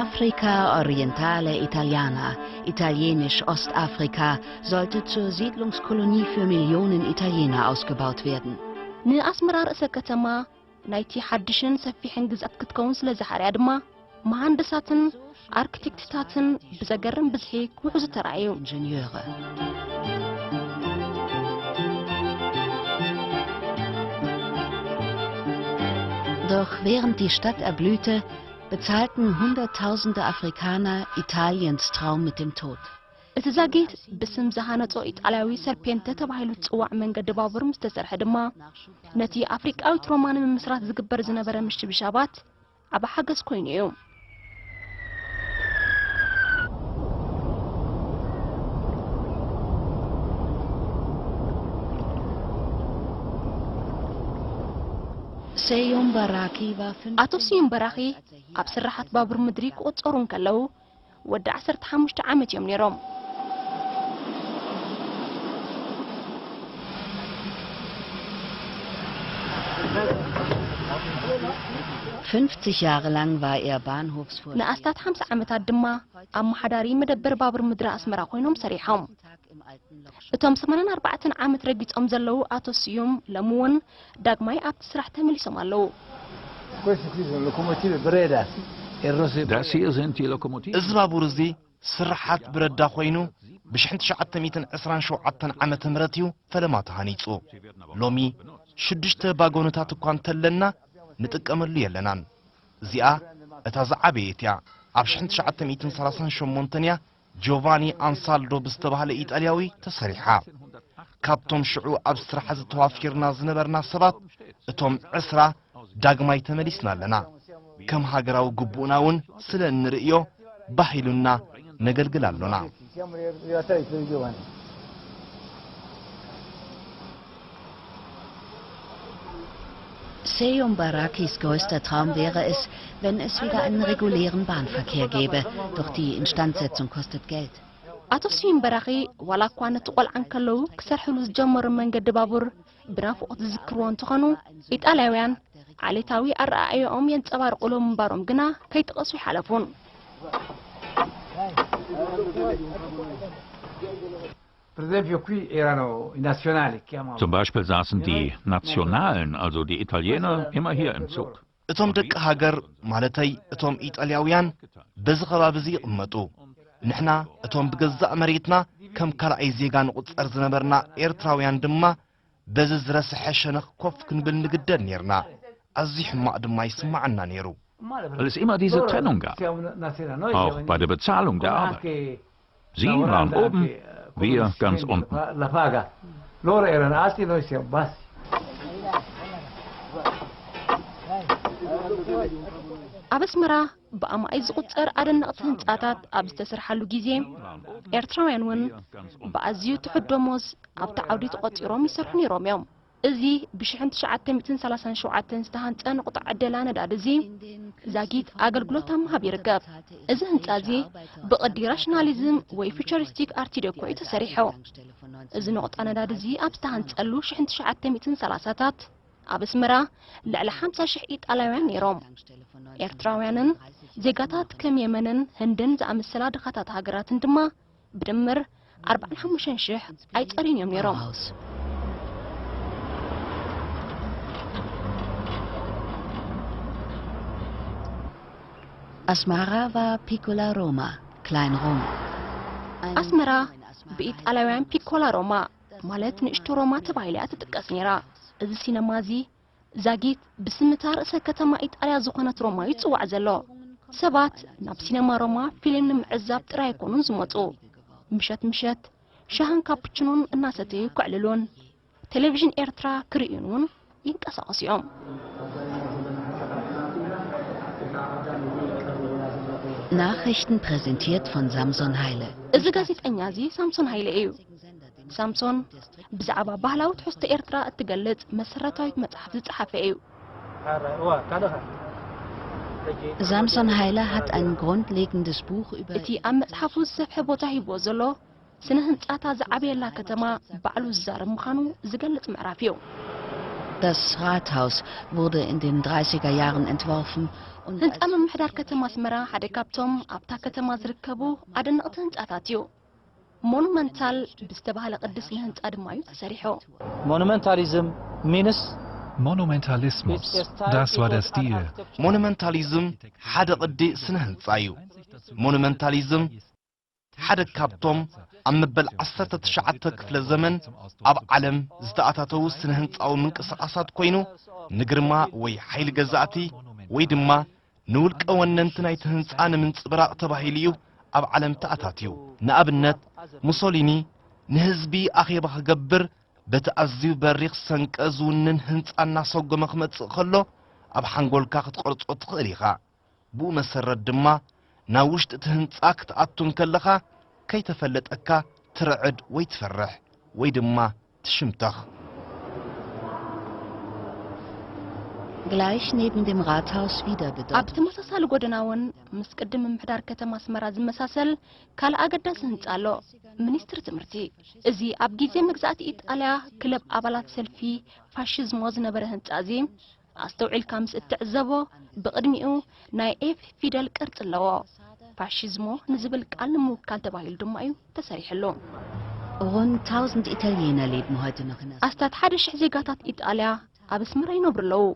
Afrika Orientale Italiana, italienisch Ostafrika, sollte zur Siedlungskolonie für Millionen Italiener ausgebaut werden. ንኣስመራ ርእሰ ከተማ ናይቲ ሓድሽን ሰፊሕን ግዝኣት ክትከውን ስለ ዝሓርያ ድማ መሃንድሳትን ኣርክቴክትታትን ብዘገርም ብዝሒ ክውሕዙ ተራእዩ። Ingenieure. Doch während die Stadt erblühte, bezahlten Hunderttausende Afrikaner Italiens Traum mit dem Tod. እቲ ዛጊት ብስም ዝሃነጾ ኢጣልያዊ ሰርፔንተ ተባሂሉ ዝጽዋዕ መንገዲ ባቡር ምስ ተሰርሐ ድማ ነቲ ኣፍሪቃዊት ሮማ ንምምስራት ዝግበር ዝነበረ ምሽብሻባት ዓቢ ሓገዝ ኮይኑ እዩ። Seyum Baraki war fünf ኣቶ ስዩም በራኺ ኣብ ስራሓት ባቡር ምድሪ ክቑጸሩ እንከለዉ ወዲ ዓሰርተ ሓሙሽተ ዓመት እዮም ነይሮም። Fünfzig Jahre lang war er Bahnhofsvorsteher. ንኣስታት ሓምሳ ዓመታት ድማ ኣመሓዳሪ መደበር ባቡር ምድሪ ኣስመራ ኮይኖም ሰሪሖም። እቶም ሰማንያን ኣርባዕተን ዓመት ረጊጾም ዘለዉ ኣቶ ስዩም ሎሚ እውን ዳግማይ ኣብቲ ስራሕ ተመሊሶም ኣለዉ። Queste qui sono locomotive Breda e Rose. Das hier sind die Lokomotiven. እዚ ባቡር እዚ ስርሓት ብረዳ ኮይኑ ብሽሕን ትሽዓተ ሚእትን ዕስራን ሸውዓተን ዓመተ ምህረት እዩ ፈለማ ተሃኒጹ። ሎሚ ሽዱሽተ ባጎነታት እኳ እንተለና ንጥቀመሉ የለናን። እዚኣ እታ ዝዓበየት እያ። ኣብ ሽሕን ትሽዓተ ሚእትን ሰላሳን ሸሞንተን እያ ጆቫኒ ኣንሳልዶ ብዝተባህለ ኢጣልያዊ ተሰሪሓ። ካብቶም ሽዑ ኣብ ስራሕ ዝተዋፊርና ዝነበርና ሰባት እቶም ዕስራ ዳግማይ ተመሊስና ኣለና። ከም ሃገራዊ ግቡእና እውን ስለ እንርእዮ ባህ ኢሉና ነገልግል ኣሎና። Seyum Barakis größter Traum wäre es, wenn es wieder einen regulären Bahnverkehr gäbe. Doch die Instandsetzung kostet Geld. ኣቶ ስዩም በራኺ ዋላ እኳ ነቲ ቆልዓ እንከለዉ ክሰርሕሉ ዝጀመሩ መንገዲ ባቡር ብናፍቖት ዝዝክርዎ እንተኾኑ፣ ኢጣልያውያን ዓሌታዊ ኣረኣእያኦም የንጸባርቑሉ ምንባሮም ግና ከይጠቐሱ ይሓለፉን። Per esempio, qui erano i nazionali, chiamavano. Zum Beispiel saßen die Nationalen, also die Italiener, immer hier im Zug. እቶም ደቂ ሃገር፣ ማለተይ እቶም ኢጣልያውያን፣ በዚ ከባቢ እዚ ይቕመጡ። ንሕና እቶም ብገዛእ መሬትና ከም ካልኣይ ዜጋ ንቑጸር ዝነበርና ኤርትራውያን ድማ በዚ ዝረስሐ ሸነኽ ኮፍ ክንብል ንግደድ ኔርና። ኣዝዩ ሕማቕ ድማ ይስምዓና ኔሩ። Weil es immer diese Trennung gab, auch bei der Bezahlung der Arbeit. Sie waren oben, wir ganz unten. Loro erano alti, noi siamo bassi. ኣብ ኣስመራ ብኣማኢት ዝቑጸር ኣደነቕቲ ህንጻታት ኣብ ዝተሰርሓሉ ግዜ፣ ኤርትራውያን እውን ብኣዝዩ ትሑት ደሞዝ ኣብቲ ዓውዲ ተቖጺሮም ይሰርሑ ነይሮም እዮም። እዚ ብ ሽሕን ትሽዓተ ሚእትን ሰላሳን ሸውዓተን ዝተሃንጸ ንቑጣ ዕደላ ነዳዲ እዚ ዛጊት ኣገልግሎት ኣብ ምሃብ ይርከብ። እዚ ህንጻ እዚ ብቕዲ ራሽናሊዝም ወይ ፊቸሪስቲክ ኣርት ዲኮ እዩ ተሰሪሑ። እዚ ንቑጣ ነዳዲ እዚ ኣብ ዝተሃንጸሉ ሽሕን ትሽዓተ ሚእትን ሰላሳታት ኣብ ኣስመራ ልዕሊ ሓምሳ ሽሕ ኢጣልያውያን ነይሮም። ኤርትራውያንን ዜጋታት ከም የመንን ህንድን ዝኣመሰላ ድኻታት ሃገራትን ድማ ብድምር ኣርባዓን ሓሙሽተን ሽሕ ኣይጸርዩን እዮም ነይሮም። Asmara war Piccola Roma, Klein Rom. ኣስመራ ብኢጣልያውያን ፒኮላ ሮማ፣ ማለት ንእሽቶ ሮማ ተባሂላ እያ ትጥቀስ ነይራ። እዚ ሲነማ እዚ ዛጊት ብስምታ ርእሰ ከተማ ኢጣልያ ዝኾነት ሮማ እዩ ዝጽዋዕ ዘሎ። ሰባት ናብ ሲነማ ሮማ ፊልም ንምዕዛብ ጥራይ ኣይኮኑን ዝመጹ። ምሸት ምሸት ሻህን ካፕችኖን እናሰተዩ ከዕልሉን ቴሌቪዥን ኤርትራ ክርእዩን እውን ይንቀሳቐሱ እዮም። Nachrichten präsentiert von Samson Heile. እዚ ጋዜጠኛ እዚ ሳምሶን ሃይለ እዩ። ሳምሶን ብዛዕባ ባህላዊ ትሕዝቶ ኤርትራ እትገልጽ መሰረታዊት መጽሓፍ ዝጸሓፈ እዩ። Samson Heiler hat ein grundlegendes Buch über እቲ ኣብ መጽሓፉ ዝሰፍሐ ቦታ ሂብዎ ዘሎ ስነ ህንጻታ ዝዓበየላ ከተማ ባዕሉ ዝዛረብ ምዃኑ ዝገልጽ ምዕራፍ እዩ። Das Rathaus wurde in den dreißiger Jahren entworfen und ህንጻ ምምሕዳር ከተማ ኣስመራ ሓደ ካብቶም ኣብታ ከተማ ዝርከቡ ኣደነቕቲ ህንጻታት እዩ። ሞኑመንታል ብዝተባህለ ቅዲ ስነ ህንጻ ድማ እዩ ተሰሪሑ። Monumentalism means Monumentalismus, das war der Stil. ሞኑመንታሊዝም ሓደ ቅዲ ስነ ህንጻ እዩ። ሞኑመንታሊዝም ሓደ ካብቶም ኣብ መበል ዓሰርተ ትሽዓተ ክፍለ ዘመን ኣብ ዓለም ዝተኣታተዉ ስነ ህንጻዊ ምንቅስቓሳት ኮይኑ፣ ንግርማ ወይ ሓይሊ ገዛእቲ ወይ ድማ ንውልቀ ወነንቲ ናይቲ ህንጻ ንምንጽብራቕ ተባሂሉ እዩ ኣብ ዓለም ተኣታትዩ። ንኣብነት፣ ሙሶሊኒ ንህዝቢ ኣኼባ ክገብር በቲ ኣዝዩ በሪኽ ሰንቀ ዝውንን ህንጻ እናሰጎመ ክመጽእ ከሎ፣ ኣብ ሓንጎልካ ክትቐርጾ ትኽእል ኢኻ። ብኡ መሰረት ድማ ናብ ውሽጢ እቲ ህንጻ ክትኣቱ እንከለኻ ከይተፈለጠካ ትርዕድ ወይ ትፈርሕ ወይ ድማ ትሽምተኽ። Gleich neben dem Rathaus wieder bedeutet ኣብ ተመሳሳሊ ጎደና እውን ምስ ቅድም ምምሕዳር ከተማ ኣስመራ ዝመሳሰል ካልእ ኣገዳሲ ህንጻ ኣሎ። ሚኒስትሪ ትምህርቲ። እዚ ኣብ ግዜ መግዛእቲ ኢጣልያ ክለብ ኣባላት ሰልፊ ፋሽዝሞ ዝነበረ ህንጻ እዚ ኣስተውዒልካ ምስ እትዕዘቦ ብቕድሚኡ ናይ ኤፍ ፊደል ቅርጺ ኣለዎ። ፋሽዝሞ ንዝብል ቃል ንምውካል ተባሂሉ ድማ እዩ ተሰሪሕሉ። Rund tausend Italiener leben heute noch in Asmara. ኣስታት ሓደ ሽሕ ዜጋታት ኢጣልያ ኣብ ኣስመራ ይነብሩ ኣለዉ።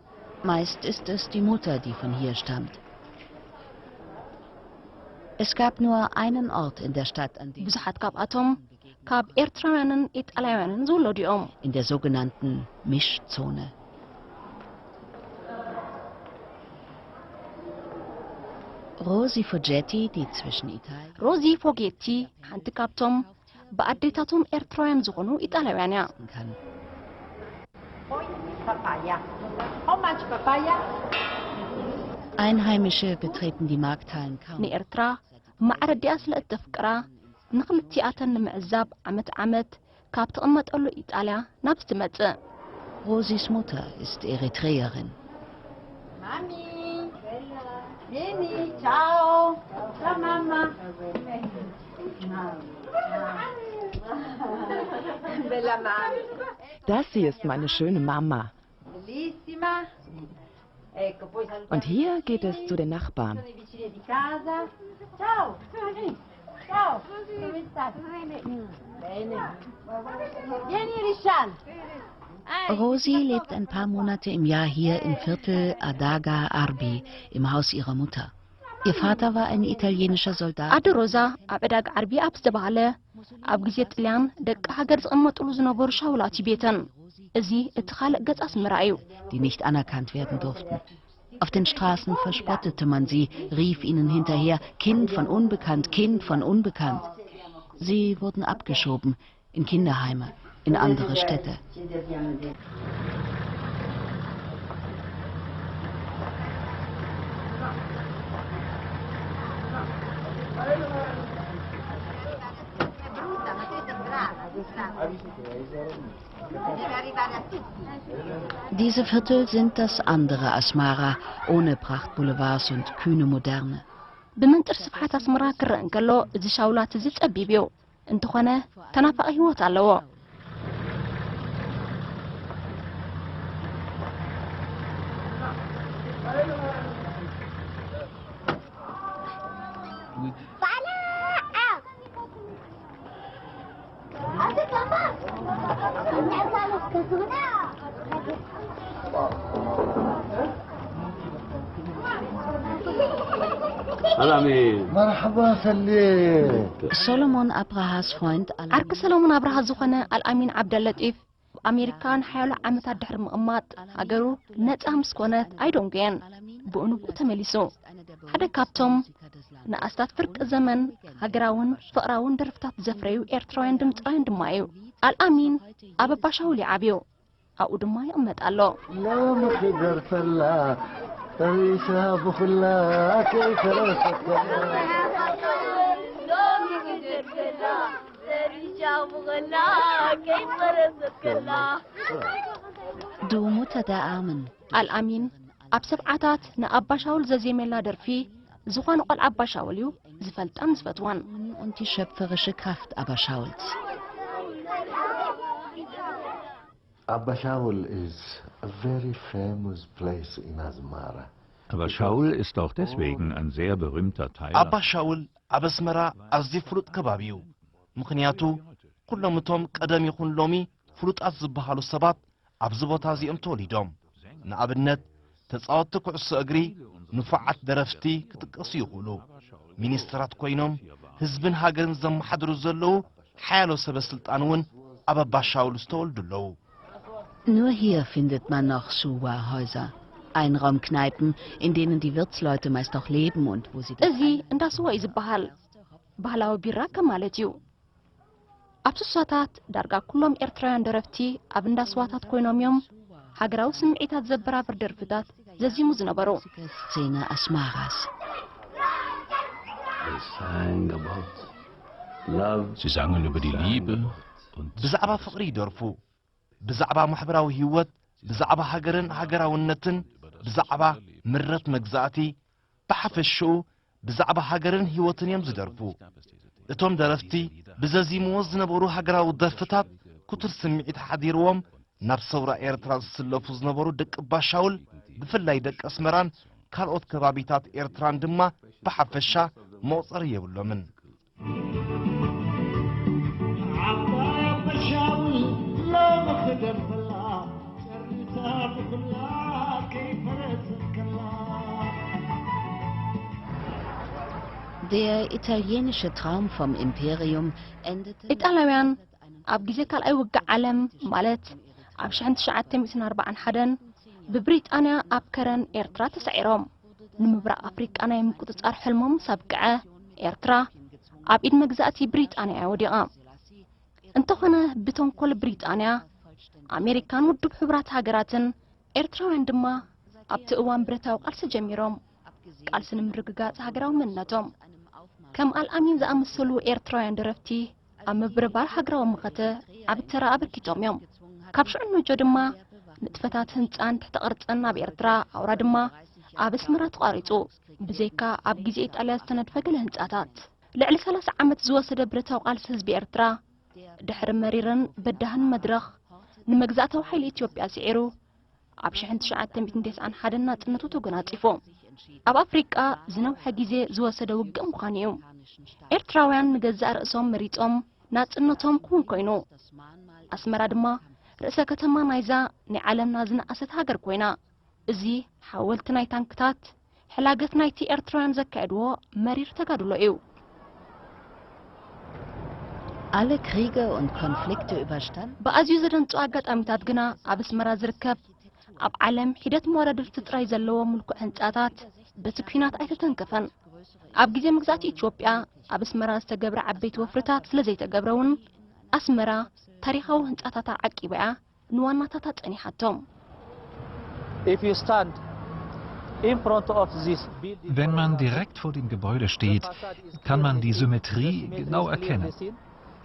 Meist ist es die Mutter, die von hier stammt. Es gab nur einen Ort in der Stadt, an dem ብዙሓት ካብኣቶም ካብ ኤርትራውያንን ኢጣልያውያንን ዝውለዱ እዮም። in der sogenannten Mischzone. Rosi Foggetti, die zwischen Italien ሮዚ ፎጌቲ ሓንቲ ካብቶም ብኣዴታቶም ኤርትራውያን ዝኾኑ ኢጣልያውያን እያ። kann. Papaya. How much papaya? Einheimische betreten die Markthallen kaum. ንኤርትራ ማዕረ ኣዲኣ ስለ እተፍቅራ ንኽልቲኣተን ንምዕዛብ ዓመት ዓመት ካብ ትቕመጠሉ ኢጣልያ ናብዚ ትመጽእ። Rosis Mutter ist Eritreerin. Mami, vieni, ciao. Ciao, mamma. Bella mamma. Das hier ist meine schöne Mama. Bellissima. Und hier geht es zu den Nachbarn. Ciao. Ciao. Come stai? Bene. Vieni, Rishan. Rosi lebt ein paar Monate im Jahr hier im Viertel Adaga Arbi, im Haus ihrer Mutter. Ihr Vater war ein italienischer Soldat. ኣደ ሮዛ ኣብ ዕዳጋ ዓርቢ ኣብ ዝተባህለ ኣብ ግዜ ጥልያን ደቂ ሃገር ዝቕመጥሉ ዝነበሩ ሻውላት እዩ ቤተን። እዚ እቲ ካልእ ገጽ ኣስመራ እዩ። Die nicht anerkannt werden durften. Auf den Straßen verspottete man sie, rief ihnen hinterher: Kind von Unbekannt, Kind von Unbekannt. Sie wurden abgeschoben, in Kinderheime, in andere Städte. Diese Viertel sind das andere Asmara, ohne Prachtboulevards und kühne Moderne. ብመንጽር ስፍሓት ኣስመራ ክረአ እንከሎ፣ እዚ ሻውላት እዚ ጸቢብ እዩ። እንተኾነ፣ ተናፋቒ ህይወት ኣለዎ። الأمين. مرحبا سليم. Solomon Abrahas Freund, ዓርኪ ሰሎሞን ኣብርሃ ዝኾነ ኣልኣሚን ዓብደለጢፍ፣ ኣሜሪካ ንሓያሎ ዓመታት ድሕሪ ምቕማጥ ሃገሩ ነጻ ምስ ኮነት ኣይደንጎየን። ብኡ ንብኡ ተመሊሱ። ሓደ ካብቶም ንኣስታት ፍርቂ ዘመን ሃገራውን ፍቕራውን ደርፍታት ዘፍረዩ ኤርትራውያን ድምፃውያን ድማ እዩ። ኣልኣሚን ኣብ ኣባሻውል ይዓብዩ። ኣብኡ ድማ ይቕመጥ ኣሎ። ሎሚ ክደርፈላ ሪሳ ብኹላ ከይፈረሰት ከላ። ሎሚ ክደርፈላ ሪሳ ብኹላ ከይፈረሰት ከላ። Du Mutter der Armen. ኣልኣሚን ኣብ ሰብዓታት ንኣባሻውል ዘዜመላ ደርፊ ዝኾነ ቆልዓ ኣባሻውል እዩ ዝፈልጣን ዝፈትዋን። Und die schöpferische Kraft Abaschauls. Abashaul is a very famous place in Asmara. Aber Schaul ist auch deswegen ein sehr berühmter Teil. ኣባ ሻውል ኣብ ኣስመራ ኣዝዩ ፍሉጥ ከባቢ እዩ። ምኽንያቱ ኩሎም እቶም ቀደም ይኹን ሎሚ ፍሉጣት ዝበሃሉ ሰባት ኣብዚ ቦታ እዚኦም ተወሊዶም። ንኣብነት ተጻወትቲ ኩዕሶ እግሪ፣ ንፉዓት ደረፍቲ ክጥቀሱ ይኽእሉ። ሚኒስትራት ኮይኖም ህዝብን ሃገርን ዘመሓድሩ ዘለዉ ሓያሎ ሰበ ስልጣን እውን ኣብ ኣባ ሻውል ዝተወልዱ ኣለዉ። Nur hier findet man noch Schuhwarhäuser, Einraumkneipen, in denen die Wirtsleute meist auch leben und wo sie das እዚ እንዳ ስዋ እዩ ዝበሃል። ባህላዊ ቢራ ከም ማለት እዩ። ኣብ ስሳታት ዳርጋ ኩሎም ኤርትራውያን ደረፍቲ ኣብ እንዳ ስዋታት ኮይኖም እዮም ሃገራዊ ስምዒታት ዘበራብር ደርፍታት ዘዚሙ ዝነበሩ። Szene Asmaras. They sang about love. Sie sangen über die Liebe und ብዛዕባ ፍቕሪ ይደርፉ። ብዛዕባ ማሕበራዊ ህይወት፣ ብዛዕባ ሃገርን ሃገራውነትን፣ ብዛዕባ ምረት መግዛእቲ፣ ብሓፈሽኡ ብዛዕባ ሃገርን ህይወትን እዮም ዝደርፉ። እቶም ደረፍቲ ብዘዚምዎ ዝነበሩ ሃገራዊ ደርፍታት ክቱር ስምዒት ሓዲርዎም ናብ ሰውራ ኤርትራ ዝስለፉ ዝነበሩ ደቂ ባሻውል፣ ብፍላይ ደቂ ኣስመራን ካልኦት ከባቢታት ኤርትራን ድማ ብሓፈሻ መቑጸሪ የብሎምን። ዓባይ ኣባሻውል ሎሚ ክደርፈላ ጨሪሳ ብኹላ ከይፈረሰት ከላ። Der italienische Traum vom Imperium endete ኢጣልያውያን ኣብ ግዜ ካልኣይ ውግእ ዓለም ማለት ኣብ ሽሕን ትሽዓተ ሚእትን ኣርባዓን ሓደን ብብሪጣንያ ኣብ ከረን ኤርትራ ተሳዒሮም። ንምብራቕ ኣፍሪቃ ናይ ምቁጽጻር ሕልሞም ምስ ኣብቅዐ ኤርትራ ኣብ ኢድ መግዛእቲ ብሪጣንያ እያ ወዲቓ። እንተኾነ ብተንኮል ብሪጣንያ፣ ኣሜሪካን ውድብ ሕቡራት ሃገራትን ኤርትራውያን ድማ ኣብቲ እዋን ብረታዊ ቃልሲ ጀሚሮም። ቃልሲ ንምርግጋጽ ሃገራዊ መንነቶም። ከም ኣልኣሚን ዝኣመሰሉ ኤርትራውያን ደረፍቲ ኣብ ምብርባር ሃገራዊ መኸተ ዓቢ ተራ ኣበርኪቶም እዮም። ካብ ሽዑ ነጆ ድማ ንጥፈታት ህንጻን ትሕተ ቅርጽን ኣብ ኤርትራ ኣውራ ድማ ኣብ ኣስመራ ተቋሪጹ። ብዘይካ ኣብ ግዜ ኢጣልያ ዝተነድፈ ገለ ህንጻታት። ልዕሊ ሰላሳ ዓመት ዝወሰደ ብረታዊ ቃልሲ ህዝቢ ኤርትራ ድሕሪ መሪርን በዳህን መድረኽ ንመግዛእታዊ ሓይሊ ኢትዮጵያ ስዒሩ ኣብ ሽሕን ትሽዓተ ሚእትን ተስዓን ሓደን ናጽነቱ ተጎናጺፉ። ኣብ ኣፍሪቃ ዝነውሐ ግዜ ዝወሰደ ውግእ ምዃኑ እዩ። ኤርትራውያን ንገዛእ ርእሶም መሪጾም ናጽነቶም ክውን ኮይኑ። ኣስመራ ድማ ርእሰ ከተማ ናይዛ ናይ ዓለምና ዝነኣሰት ሃገር ኮይና። እዚ ሓወልቲ ናይ ታንክታት ሕላገት ናይቲ ኤርትራውያን ዘካየድዎ መሪር ተጋድሎ እዩ። Alle Kriege und Konflikte überstanden. ብኣዝዩ ዘደንጹ ኣጋጣሚታት ግና ኣብ ኣስመራ ዝርከብ ኣብ ዓለም ሒደት መወዳድርቲ ጥራይ ዘለዎ ምልኩዕ ህንጻታት በቲ ኲናት ኣይተተንከፈን። ኣብ ግዜ መግዛእቲ ኢትዮጵያ ኣብ ኣስመራ ዝተገብረ ዓበይቲ ወፍርታት ስለ ዘይተገብረ እውን ኣስመራ ታሪኻዊ ህንጻታታ ዓቂባ እያ ንዋናታታ ጸኒሓቶም። If you stand in front of this building, Wenn man direkt vor dem Gebäude steht, kann man die Symmetrie genau erkennen.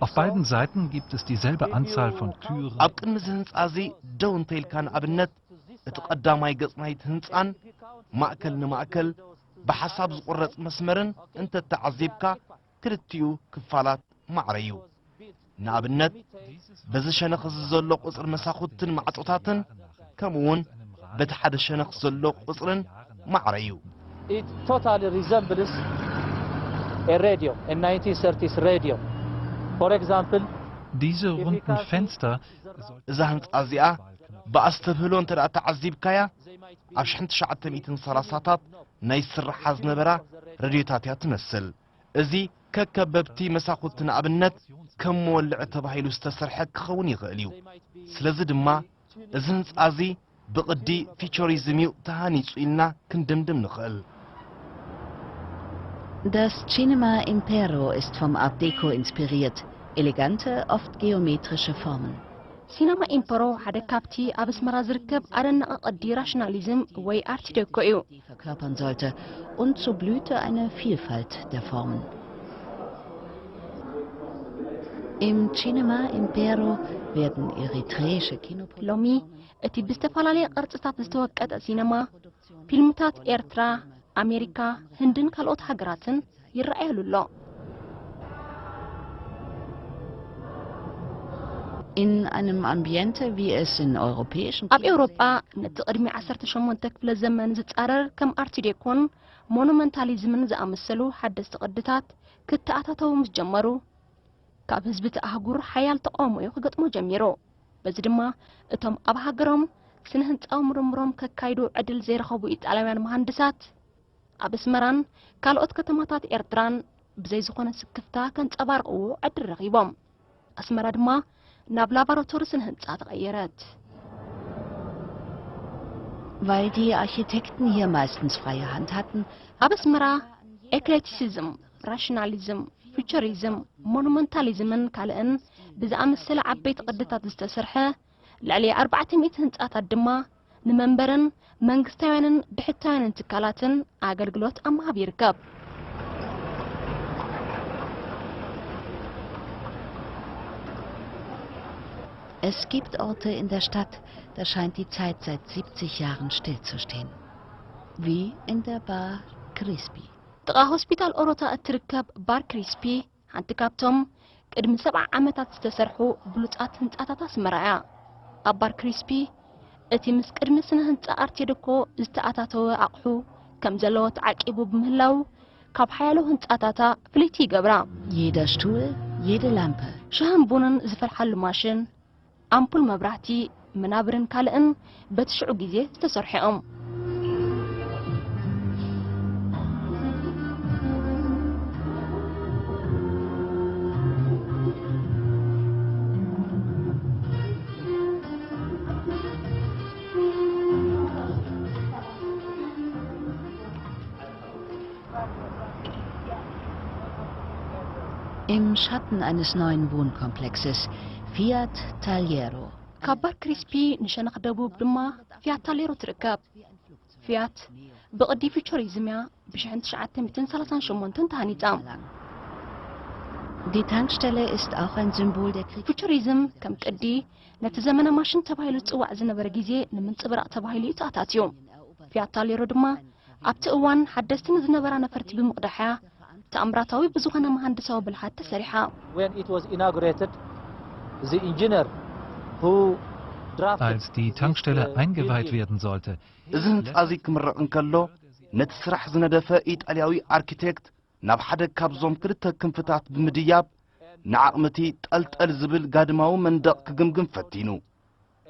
Auf beiden Seiten gibt es dieselbe Anzahl von Türen. ኣብ ቅድሚ እዚ ህንጻ እዚ ደው እንተ ኢልካ፣ ንኣብነት እቲ ቀዳማይ ገጽ ናይቲ ህንጻን ማእከል ንማእከል ብሓሳብ ዝቑረጽ መስመርን እንተ ተዓዚብካ፣ ክልቲኡ ክፋላት ማዕረ እዩ። ንኣብነት በዚ ሸነኽ እዚ ዘሎ ቁጽሪ መሳኹትን ማዕጾታትን ከምኡ እውን በቲ ሓደ ሸነኽ ዘሎ ቁጽርን ማዕረ እዩ። It totally resembles a radio, a nineteen thirties radio. For example, Diese runden Fenster እዛ ህንጻ እዚኣ ብኣስተብህሎ እንተ ደኣ ተዓዚብካያ፣ ኣብ ሽሕን ትሽዓተ ሚእትን ሰላሳታት ናይ ዝስርሓ ዝነበራ ረድዮታት እያ ትመስል። እዚ ከከበብቲ መሳኹቲ ንኣብነት ከም መወልዒ ተባሂሉ ዝተሰርሐ ክኸውን ይኽእል እዩ። ስለዚ ድማ እዚ ህንጻ እዚ ብቕዲ ፊቸሪዝም እዩ ተሃኒጹ ኢልና ክንድምድም ንኽእል። Das Cinema Impero ist vom Art Deco inspiriert. Elegante, oft geometrische Formen. ሲነማ ኢምፐሮ ሓደ ካብቲ ኣብ ኣስመራ ዝርከብ ኣደናቒ ቅዲ ራሽናሊዝም ወይ ኣርት ዴኮ እዩ። Verkörpern sollte und zur Blüte einer Vielfalt der Formen. Im Cinema Impero werden eritreische Kinoproduktionen ሎሚ እቲ ብዝተፈላለየ ቅርጽታት ዝተወቀጠ ሲነማ፣ ፊልምታት ኤርትራ፣ ኣሜሪካ፣ ህንድን ካልኦት ሃገራትን ይረኣየሉ ኣሎ። In einem Ambiente, wie es in europäischen ኣብ ኤውሮጳ ነቲ ቅድሚ ዓሰርተ ሸሞንተ ክፍለ ዘመን ዝጻረር ከም ኣርት ዴኮን ሞኑመንታሊዝምን ዝኣመሰሉ ሓደስቲ ቅድታት ክተኣታተዉ ምስ ጀመሩ፣ ካብ ህዝቢ እቲ ኣህጉር ሓያል ተቓውሞ እዩ ክገጥሞ ጀሚሩ። በዚ ድማ እቶም ኣብ ሃገሮም ስነ ህንጻዊ ምርምሮም ከካይዱ ዕድል ዘይረኸቡ ኢጣልያውያን መሃንድሳት ኣብ ኣስመራን ካልኦት ከተማታት ኤርትራን ብዘይ ዝኾነ ስክፍታ ከንጸባርቕዎ ዕድል ረኺቦም። ኣስመራ ድማ ናብ ላቦራቶሪ ስነ ህንጻ ተቐየረት። Weil die Architekten hier meistens freie Hand hatten, ኣብ ኣስመራ ኤክሌክቲሲዝም፣ ራሽናሊዝም፣ ፊውቸሪዝም፣ ሞኑመንታሊዝምን ካልእን ብዝኣመሰለ ዓበይቲ ቅድታት ዝተሰርሐ ልዕሊ ኣርባዕተ ሚእቲ ህንጻታት ድማ ንመንበርን መንግስታውያንን ብሕታውያንን ትካላትን ኣገልግሎት ኣብ ምሃብ ይርከብ። Es gibt Orte in der Stadt, da scheint die Zeit seit siebzig Jahren stillzustehen. Wie in der Bar Crispy. ጥቓ ሆስፒታል ኦሮታ እትርከብ ባር ክሪስፒ ሓንቲ ካብቶም ቅድሚ ሰብዓ ዓመታት ዝተሰርሑ ብሉጻት ህንጻታት ኣስመራ እያ። ኣብ ባር ክሪስፒ እቲ ምስ ቅድሚ ስነ ህንጻ ኣርት ዴኮ ዝተኣታተወ ኣቕሑ ከም ዘለዎ ተዓቂቡ ብምህላው ካብ ሓያሎ ህንጻታታ ፍልይቲ ይገብራ። Jeder Stuhl, jede Lampe. ሻህን ቡንን ዝፈልሓሉ ማሽን፣ ኣምፑል መብራህቲ፣ መናብርን ካልእን በቲ ሽዑ ግዜ ዝተሰርሑ እዮም። Im Schatten eines neuen Wohnkomplexes, Fiat Taliero. ካብ ባር ክሪስፒ ንሸነኽ ደቡብ ድማ ፊያት ታሌሮ ትርከብ። ፊያት ብቕዲ ፊውቸሪዝም እያ ብ1938 ተሃኒጻ። Die Tankstelle ist auch ein Symbol der Kritik. ፊውቸሪዝም ከም ቅዲ ነቲ ዘመነ ማሽን ተባሂሉ ዝጽዋዕ ዝነበረ ግዜ ንምንጽብራቕ ተባሂሉ እዩ ተኣታትዩ። ፊያት ታሌሮ ድማ ኣብቲ እዋን ሓደስቲ ንዝነበራ ነፈርቲ ብምቕዳሕ እያ ተኣምራታዊ ብዝኾነ መሃንድሳዊ ብልሓት ተሰሪሓ። When it was inaugurated, the engineer who drafted Als die Tankstelle eingeweiht werden sollte, እዚ ህንጻ እዚ ክምረቕ እንከሎ ነቲ ስራሕ ዝነደፈ ኢጣልያዊ ኣርኪቴክት ናብ ሓደ ካብዞም ክልተ ክንፍታት ብምድያብ ንዓቕሚ እቲ ጠልጠል ዝብል ጋድማዊ መንደቕ ክግምግም ፈቲኑ።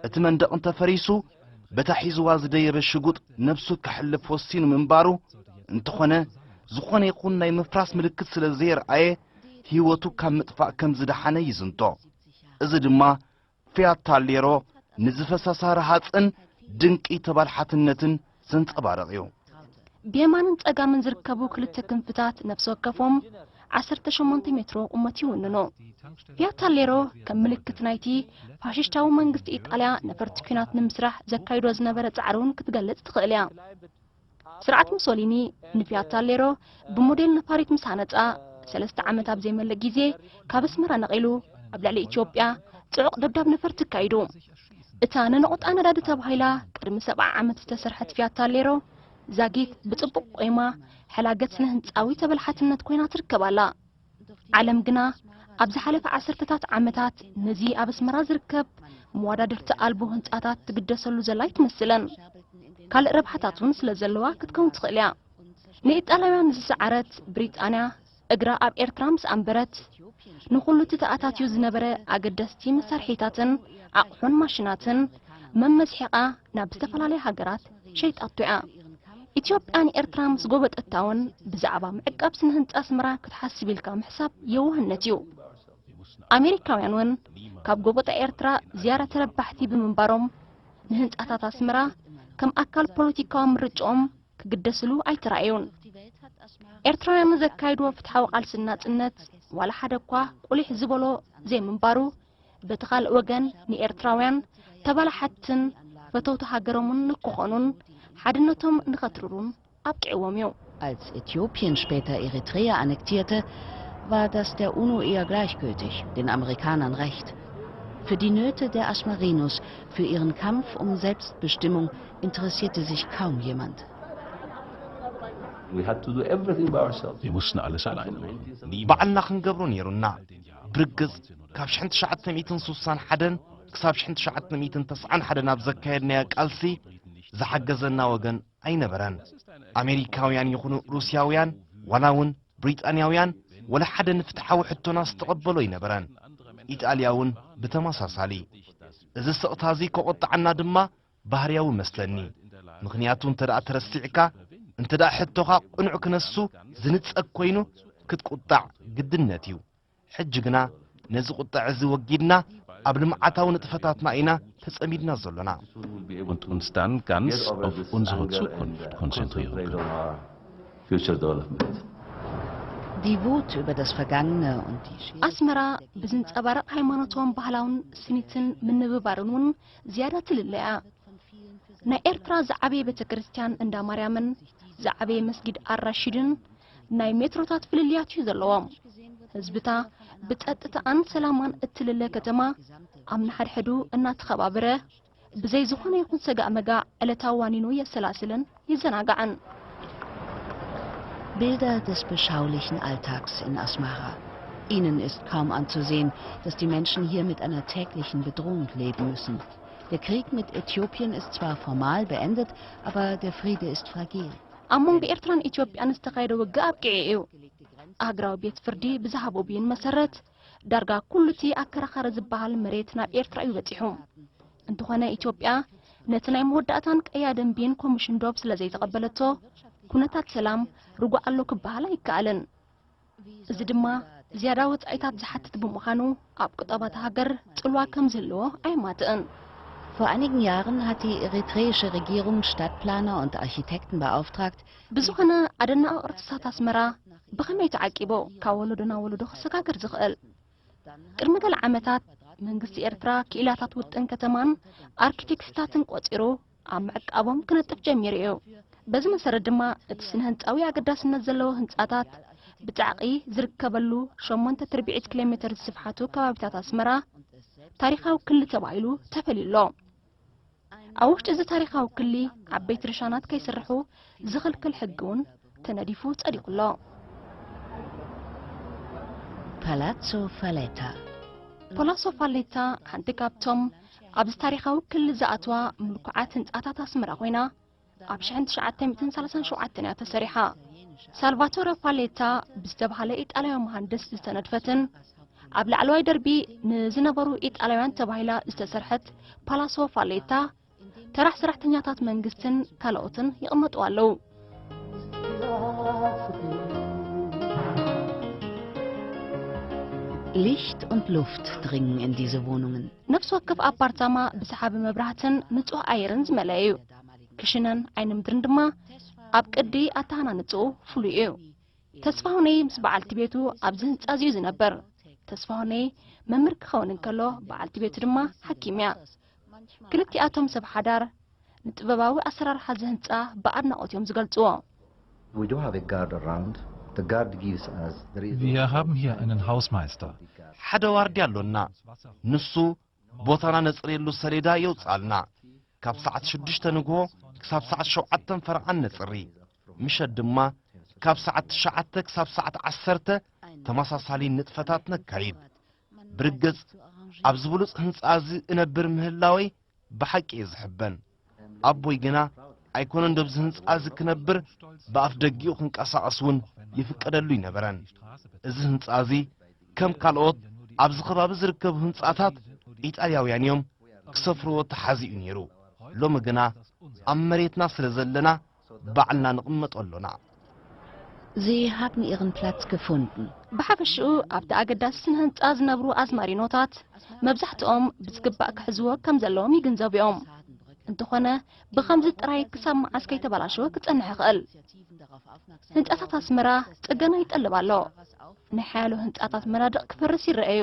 እቲ መንደቕ እንተፈሪሱ በታ ሒዝዋ ዝደየበ ሽጉጥ ነብሱ ከሕልፍ ወሲኑ ምንባሩ፣ እንተኾነ ዝኾነ ይኹን ናይ ምፍራስ ምልክት ስለ ዘየርኣየ ህይወቱ ካብ ምጥፋእ ከም ዝደሓነ ይዝንቶ። እዚ ድማ ፊያት ታሌሮ ንዝፈሰሳ ረሃጽን ድንቂ ተባልሓትነትን ዘንጸባርቕ እዩ። ብየማንን ጸጋምን ዝርከቡ ክልተ ክንፍታት ነፍሲ ወከፎም ዓሰርተ ሸሞንተ ሜትሮ ቁመት ይውንኑ። ፊያት ታሌሮ ከም ምልክት ናይቲ ፋሽስታዊ መንግስቲ ኢጣልያ ነፈርቲ ኲናት ንምስራሕ ዘካይዶ ዝነበረ ጻዕሪ እውን ክትገልጽ ትኽእል እያ። ስርዓት ሙሶሊኒ ንፊያት ታሌሮ ብሞዴል ነፋሪት ምስ ሃነጻ ሰለስተ ዓመት ኣብ ዘይመልእ ግዜ ካብ ኣስመራ ነቒሉ ኣብ ልዕሊ ኢትዮጵያ ጽዑቕ ደብዳብ ነፈርቲ ኣካይዱ። እታ ንነቑጣ ነዳዲ ተባሂላ ቅድሚ ሰብዓ ዓመት ዝተሰርሐት ፊያት ታሌሮ ዛጊት ብጽቡቕ ቆይማ ሕላገት ስነ ህንጻዊ ተበላሓትነት ኮይና ትርከብ ኣላ። ዓለም ግና ኣብ ዝሓለፈ ዓሰርተታት ዓመታት ነዚ ኣብ ኣስመራ ዝርከብ መወዳድርቲ ኣልቦ ህንጻታት ትግደሰሉ ዘላ ኣይትመስልን። ካልእ ረብሓታት እውን ስለ ዘለዋ ክትከውን ትኽእል እያ። ንኢጣልያውያን ዝሰዓረት ብሪጣንያ እግራ ኣብ ኤርትራ ምስ ኣንበረት ንኹሉ እቲ ተኣታትዩ ዝነበረ ኣገደስቲ መሳርሒታትን ኣቕሑን ማሽናትን መመስሒቓ ናብ ዝተፈላለያ ሃገራት ሸይጣቶ እያ። ኢትዮጵያ ንኤርትራ ምስ ጎበጠታ እውን ብዛዕባ ምዕቃብ ስነ ህንጻ ኣስመራ ክትሓስብ ኢልካ ምሕሳብ የዋህነት እዩ። ኣሜሪካውያን እውን ካብ ጎበጣ ኤርትራ ዝያዳ ተረባሕቲ ብምንባሮም ንህንጻታት ኣስመራ ከም ኣካል ፖለቲካዊ ምርጫኦም ክግደስሉ ኣይተራእዩን። ኤርትራውያን ዘካይድዎ ፍትሓዊ ቃልሲ ናጽነት ዋላ ሓደ እኳ ቁሊሕ ዝበሎ ዘይምንባሩ፣ በቲ ካልእ ወገን ንኤርትራውያን ተባላሓትን ፈተውቲ ሃገሮምን ንክኾኑን ሓድነቶም ንኸትርሩን ኣብቂዕዎም እዩ። Als Äthiopien später Eritrea annektierte, war das der UNO eher gleichgültig, den Amerikanern recht. Für die Nöte der Asmarinos, für ihren Kampf um Selbstbestimmung interessierte sich kaum jemand. We had to do everything by ourselves. Wir mussten alles alleine machen. ባዕልና ክንገብሮ ነይሩና። ብርግጽ ካብ ሽሕን ትሽዓተ ሚእትን ስሳን ሓደን ክሳብ ሽሕን ትሽዓተ ሚእትን ተስዓን ሓደን ኣብ ዘካየድናዮ ቃልሲ ዝሓገዘና ወገን ኣይነበረን። ኣሜሪካውያን ይኹኑ ሩስያውያን ዋላ እውን ብሪጣንያውያን ወላ ሓደ ንፍትሓዊ ሕቶና ዝተቐበሎ ኣይነበረን። ኢጣልያ እውን ብተመሳሳሊ። እዚ ስቕታ እዚ ከቖጥዓና ድማ ባህርያዊ መስለኒ። ምኽንያቱ እንተ ደኣ ተረሲዕካ፣ እንተ ደኣ ሕቶኻ ቅኑዕ ክነሱ ዝንጸግ ኮይኑ ክትቁጣዕ ግድነት እዩ። ሕጂ ግና ነዚ ቁጥዕ እዚ ወጊድና ኣብ ልምዓታዊ ንጥፈታትና ኢና ተጸሚድና ዘሎና። Soon we'll be able to stand ganz auf unsere Zukunft konzentrieren können. Future development. Die Wut über das Vergangene und die Schwierigkeit ኣስመራ ብዝንጸባረቕ ሃይማኖታውን ባህላውን ስኒትን ምንብባርን እውን ዝያዳ ትልለ እያ። ናይ ኤርትራ ዝዓበየ ቤተ ክርስቲያን እንዳ ማርያምን ዝዓበየ መስጊድ ኣራሺድን ናይ ሜትሮታት ፍልልያት እዩ ዘለዎም። ህዝብታ ብጸጥታኣን ሰላማን እትልለ ከተማ ኣብ ንሓድሕዱ እናተኸባበረ ብዘይ ዝኾነ ይኹን ሰጋእ መጋእ ዕለታዊ ዋኒኑ የሰላስልን ይዘናጋዕን። Bilder des beschaulichen Alltags in Asmara. Ihnen ist kaum anzusehen, dass die Menschen hier mit einer täglichen Bedrohung leben müssen. Der Krieg mit Äthiopien ist zwar formal beendet, aber der Friede ist fragil. ኣብ መንጎ ኤርትራን ኢትዮጵያን ዝተኻየደ ውግእ ኣብቂዑ እዩ። ኣህግራዊ ቤት ፍርዲ ብዝሃቦ ብይን መሰረት ዳርጋ ኩሉ እቲ ኣከራኻሪ ዝበሃል መሬት ናብ ኤርትራ እዩ በጺሑ። እንተኾነ ኢትዮጵያ ነቲ ናይ መወዳእታን ቀያ ደንቢን ኮሚሽን ዶብ ስለ ዘይተቐበለቶ ኩነታት ሰላም ርጉእ ኣሎ ክበሃል ኣይከኣልን። እዚ ድማ ዝያዳ ወጻኢታት ዝሓትት ብምዃኑ ኣብ ቁጠባ እታ ሃገር ጽልዋ ከም ዝህልዎ ኣየማትእን። Vor einigen Jahren hat die eritreische Regierung Stadtplaner und Architekten beauftragt, ብዝኾነ ኣደናቒ ቅርጽታት ኣስመራ ብኸመይ ተዓቂቡ ካብ ወለዶ ናብ ወለዶ ክሰጋገር ዝኽእል? ቅድሚ ገለ ዓመታት መንግስቲ ኤርትራ ክኢላታት ውጥን ከተማን ኣርኪቴክትታትን ቆጺሩ ኣብ ምዕቃቦም ክነጥፍ ጀሚሩ እዩ። በዚ መሰረት ድማ እቲ ስነ ህንጻዊ ኣገዳስነት ዘለዎ ህንጻታት ብጻዕቒ ዝርከበሉ ሸሞንተ ትርብዒት ኪሎ ሜተር ዝስፍሓቱ ከባቢታት ኣስመራ ታሪኻዊ ክሊ ተባሂሉ ተፈልዩ ኣሎ። ኣብ ውሽጢ እዚ ታሪኻዊ ክሊ ዓበይቲ ርሻናት ከይስርሑ ዝኽልክል ሕጊ እውን ተነዲፉ ጸዲቑ ኣሎ። Palazzo Valletta. ፖላሶ ፋሌታ ሓንቲ ካብቶም ኣብዚ ታሪኻዊ ክሊ ዝኣትዋ ምልኩዓት ህንጻታት ኣስመራ ኮይና ኣብ ሽሕን ትሽዓተ ሚእትን ሰላሳን ሸውዓተን እያ ተሰሪሓ። ሳልቫቶረ ፋሌታ ብዝተባህለ ኢጣልያዊ መሃንድስ ዝተነድፈትን ኣብ ላዕለዋይ ደርቢ ንዝነበሩ ኢጣልያውያን ተባሂላ ዝተሰርሐት ፓላሶ ፋሌታ ተራሕ ሰራሕተኛታት መንግስትን ካልኦትን ይቕመጡ ኣለዉ። Licht und Luft dringen in diese Wohnungen. ነፍሲ ወከፍ ኣፓርታማ ብሰሓቢ መብራህትን ንጹህ ኣየርን ዝመልአ እዩ። ክሽነን ዓይኒ ምድርን ድማ ኣብ ቅዲ ኣተሃናንጽኡ ፍሉይ እዩ። ተስፋሁነይ ምስ በዓልቲ ቤቱ ኣብዚ ህንጻ እዚ እዩ ዝነብር። ተስፋሁነይ መምህር ክኸውን እንከሎ በዓልቲ ቤቱ ድማ ሓኪም እያ። ክልቲኣቶም ሰብ ሓዳር ንጥበባዊ ኣሰራርሓ እዚ ህንጻ ብኣድናቖት እዮም ዝገልጽዎ። We do have a guard around. The guard gives us the reason. Wir haben hier einen Hausmeister. ሓደ ዋርድያ ኣሎና። ንሱ ቦታና ነጽርየሉ ሰሌዳ የውጽኣልና። ካብ ሰዓት ሽዱሽተ ንግሆ ክሳብ ሰዓት ሸውዓተ ፈረቓ ነጽሪ። ምሸት ድማ ካብ ሰዓት ትሽዓተ ክሳብ ሰዓት ዓሰርተ ተመሳሳሊ ንጥፈታት ነካይድ። ብርግጽ ኣብዚ ብሉጽ ህንጻ እዚ እነብር ምህላወይ ብሓቂ እየ ዝሕበን። ኣቦይ ግና ኣይኮነን ዶብዚ ህንጻ እዚ ክነብር ብኣፍ ደጊኡ ክንቀሳቐስ እውን ይፍቀደሉ ኣይነበረን። እዚ ህንጻ እዚ ከም ካልኦት ኣብዚ ከባቢ ዝርከቡ ህንጻታት ኢጣልያውያን እዮም ክሰፍርዎ ተሓዚኡ ነይሩ። ሎሚ ግና ኣብ መሬትና ስለ ዘለና ባዕልና ንቕመጦ ኣሎና። Sie haben Ihren Platz gefunden. ብሓፈሽኡ ኣብቲ ኣገዳሲ ስነ ህንፃ ዝነብሩ ኣዝማሪኖታት መብዛሕትኦም ብዝግባእ ክሕዝዎ ከም ዘለዎም ይግንዘቡ እዮም። እንተኾነ ብኸምዚ ጥራይ ክሳብ መዓስ ከይተበላሸወ ክጸንሕ ይኽእል? ህንፃታት ኣስመራ ጽገና ይጠልብ ኣሎ። ናይ ሓያሎ ህንፃታት መናድቕ ክፈርስ ይረኣዩ።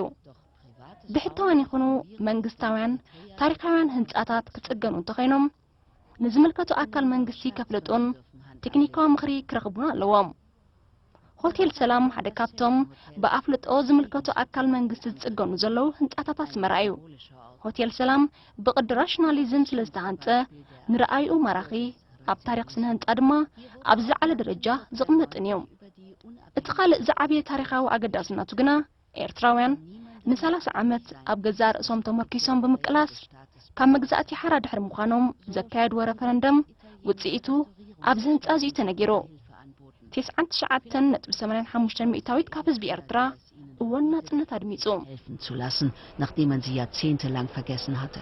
ብሕታውያን ይኹኑ መንግስታውያን ታሪኻውያን ህንፃታት ክጽገኑ እንተኾይኖም ንዝምልከቱ ኣካል መንግስቲ ከፍልጡን ቴክኒካዊ ምኽሪ ክረኽቡን ኣለዎም። ሆቴል ሰላም ሓደ ካብቶም ብኣፍልጦ ዝምልከቱ ኣካል መንግስቲ ዝጽገኑ ዘለዉ ህንጻታት ኣስመራ እዩ። ሆቴል ሰላም ብቕዲ ራሽናሊዝም ስለ ዝተሃንጸ ንረኣይኡ ማራኺ፣ ኣብ ታሪኽ ስነ ህንጻ ድማ ኣብ ዝለዓለ ደረጃ ዝቕመጥን እዩ። እቲ ካልእ ዝዓበየ ታሪኻዊ ኣገዳስነቱ ግና ኤርትራውያን ንሰላሳ ዓመት ኣብ ገዛእ ርእሶም ተመርኪሶም ብምቅላስ ካብ መግዛእቲ ሓራ ድሕሪ ምዃኖም ዘካየድዎ ረፈረንደም ውጽኢቱ ኣብዚ ህንጻ እዚ እዩ ተነጊሩ። ትስዓን ትሽዓተን ነጥቢ ሰማንያን ሓሙሽተን ሚእታዊት ካብ ህዝቢ ኤርትራ እዋን ናጽነት ኣድሚጹ። Helfen zu lassen, nachdem man sie jahrzehntelang vergessen hatte.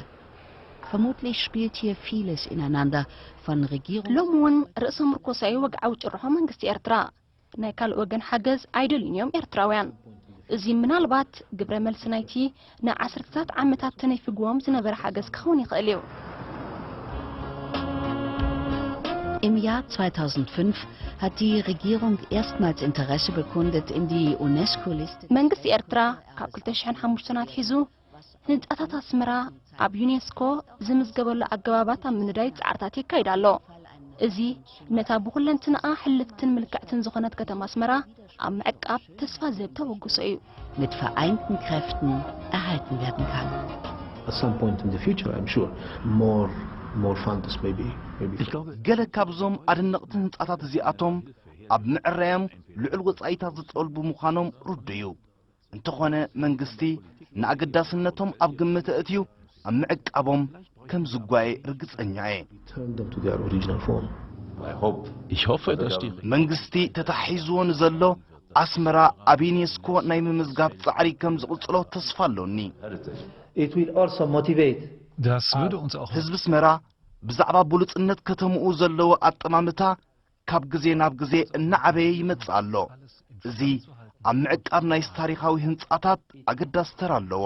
Vermutlich spielt hier vieles ineinander, von Regierung ሎሚ እውን ርእሰ ምርኮሳዊ ወግዓዊ ጭርሖ መንግስቲ ኤርትራ። ናይ ካልእ ወገን ሓገዝ ኣይደልዩን እዮም ኤርትራውያን። እዚ ምናልባት ግብረ መልሲ ናይቲ ንዓሰርተታት ዓመታት ተነፊግዎም ዝነበረ ሓገዝ ክኸውን ይኽእል እዩ። Im Jahr zweitausendfünf hat die Regierung erstmals Interesse bekundet, in die UNESCO-Liste መንግስቲ ኤርትራ ካብ ክልተ ሽሕን ሓሙሽተን ኣትሒዙ ህንጻታት ኣስመራ ኣብ ዩኔስኮ ዝምዝገበሉ ኣገባባት ኣብ ምንዳይ ጻዕርታት የካይድ ኣሎ። እዚ ነታ ብኹለንትንኣ ሕልፍትን ምልክዕትን ዝኾነት ከተማ ኣስመራ ኣብ ምዕቃብ ተስፋ ዝህብ ተበግሶ እዩ። mit vereinten Kräften erhalten werden kann. At some point in the future, I'm sure more more funds maybe maybe. ገለ ካብዞም ኣደነቕቲ ህንጻታት እዚኣቶም ኣብ ምዕራዮም ልዑል ወጻኢታት ዝጠልቡ ምዃኖም ርዱእ እዩ። እንተኾነ መንግስቲ ንኣገዳስነቶም ኣብ ግምት ኣእትዩ ኣብ ምዕቃቦም ከም ዝጓየ ርግጸኛ እየ። Turn them to their original form. Ich hoffe, dass die መንግስቲ ተታሒዝዎ ንዘሎ ኣስመራ ኣብ ዩኔስኮ ናይ ምምዝጋብ ጻዕሪ ከም ዝቕጽሎ ተስፋ ኣሎኒ። It will also motivate Das würde uns auch ህዝቢ ኣስመራ ብዛዕባ ብሉጽነት ከተምኡ ዘለዎ ኣጠማምታ ካብ ግዜ ናብ ግዜ እናዓበየ ይመጽእ ኣሎ። እዚ ኣብ ምዕቃብ ናይ ታሪኻዊ ህንጻታት ኣገዳሲ ተራ ኣለዎ።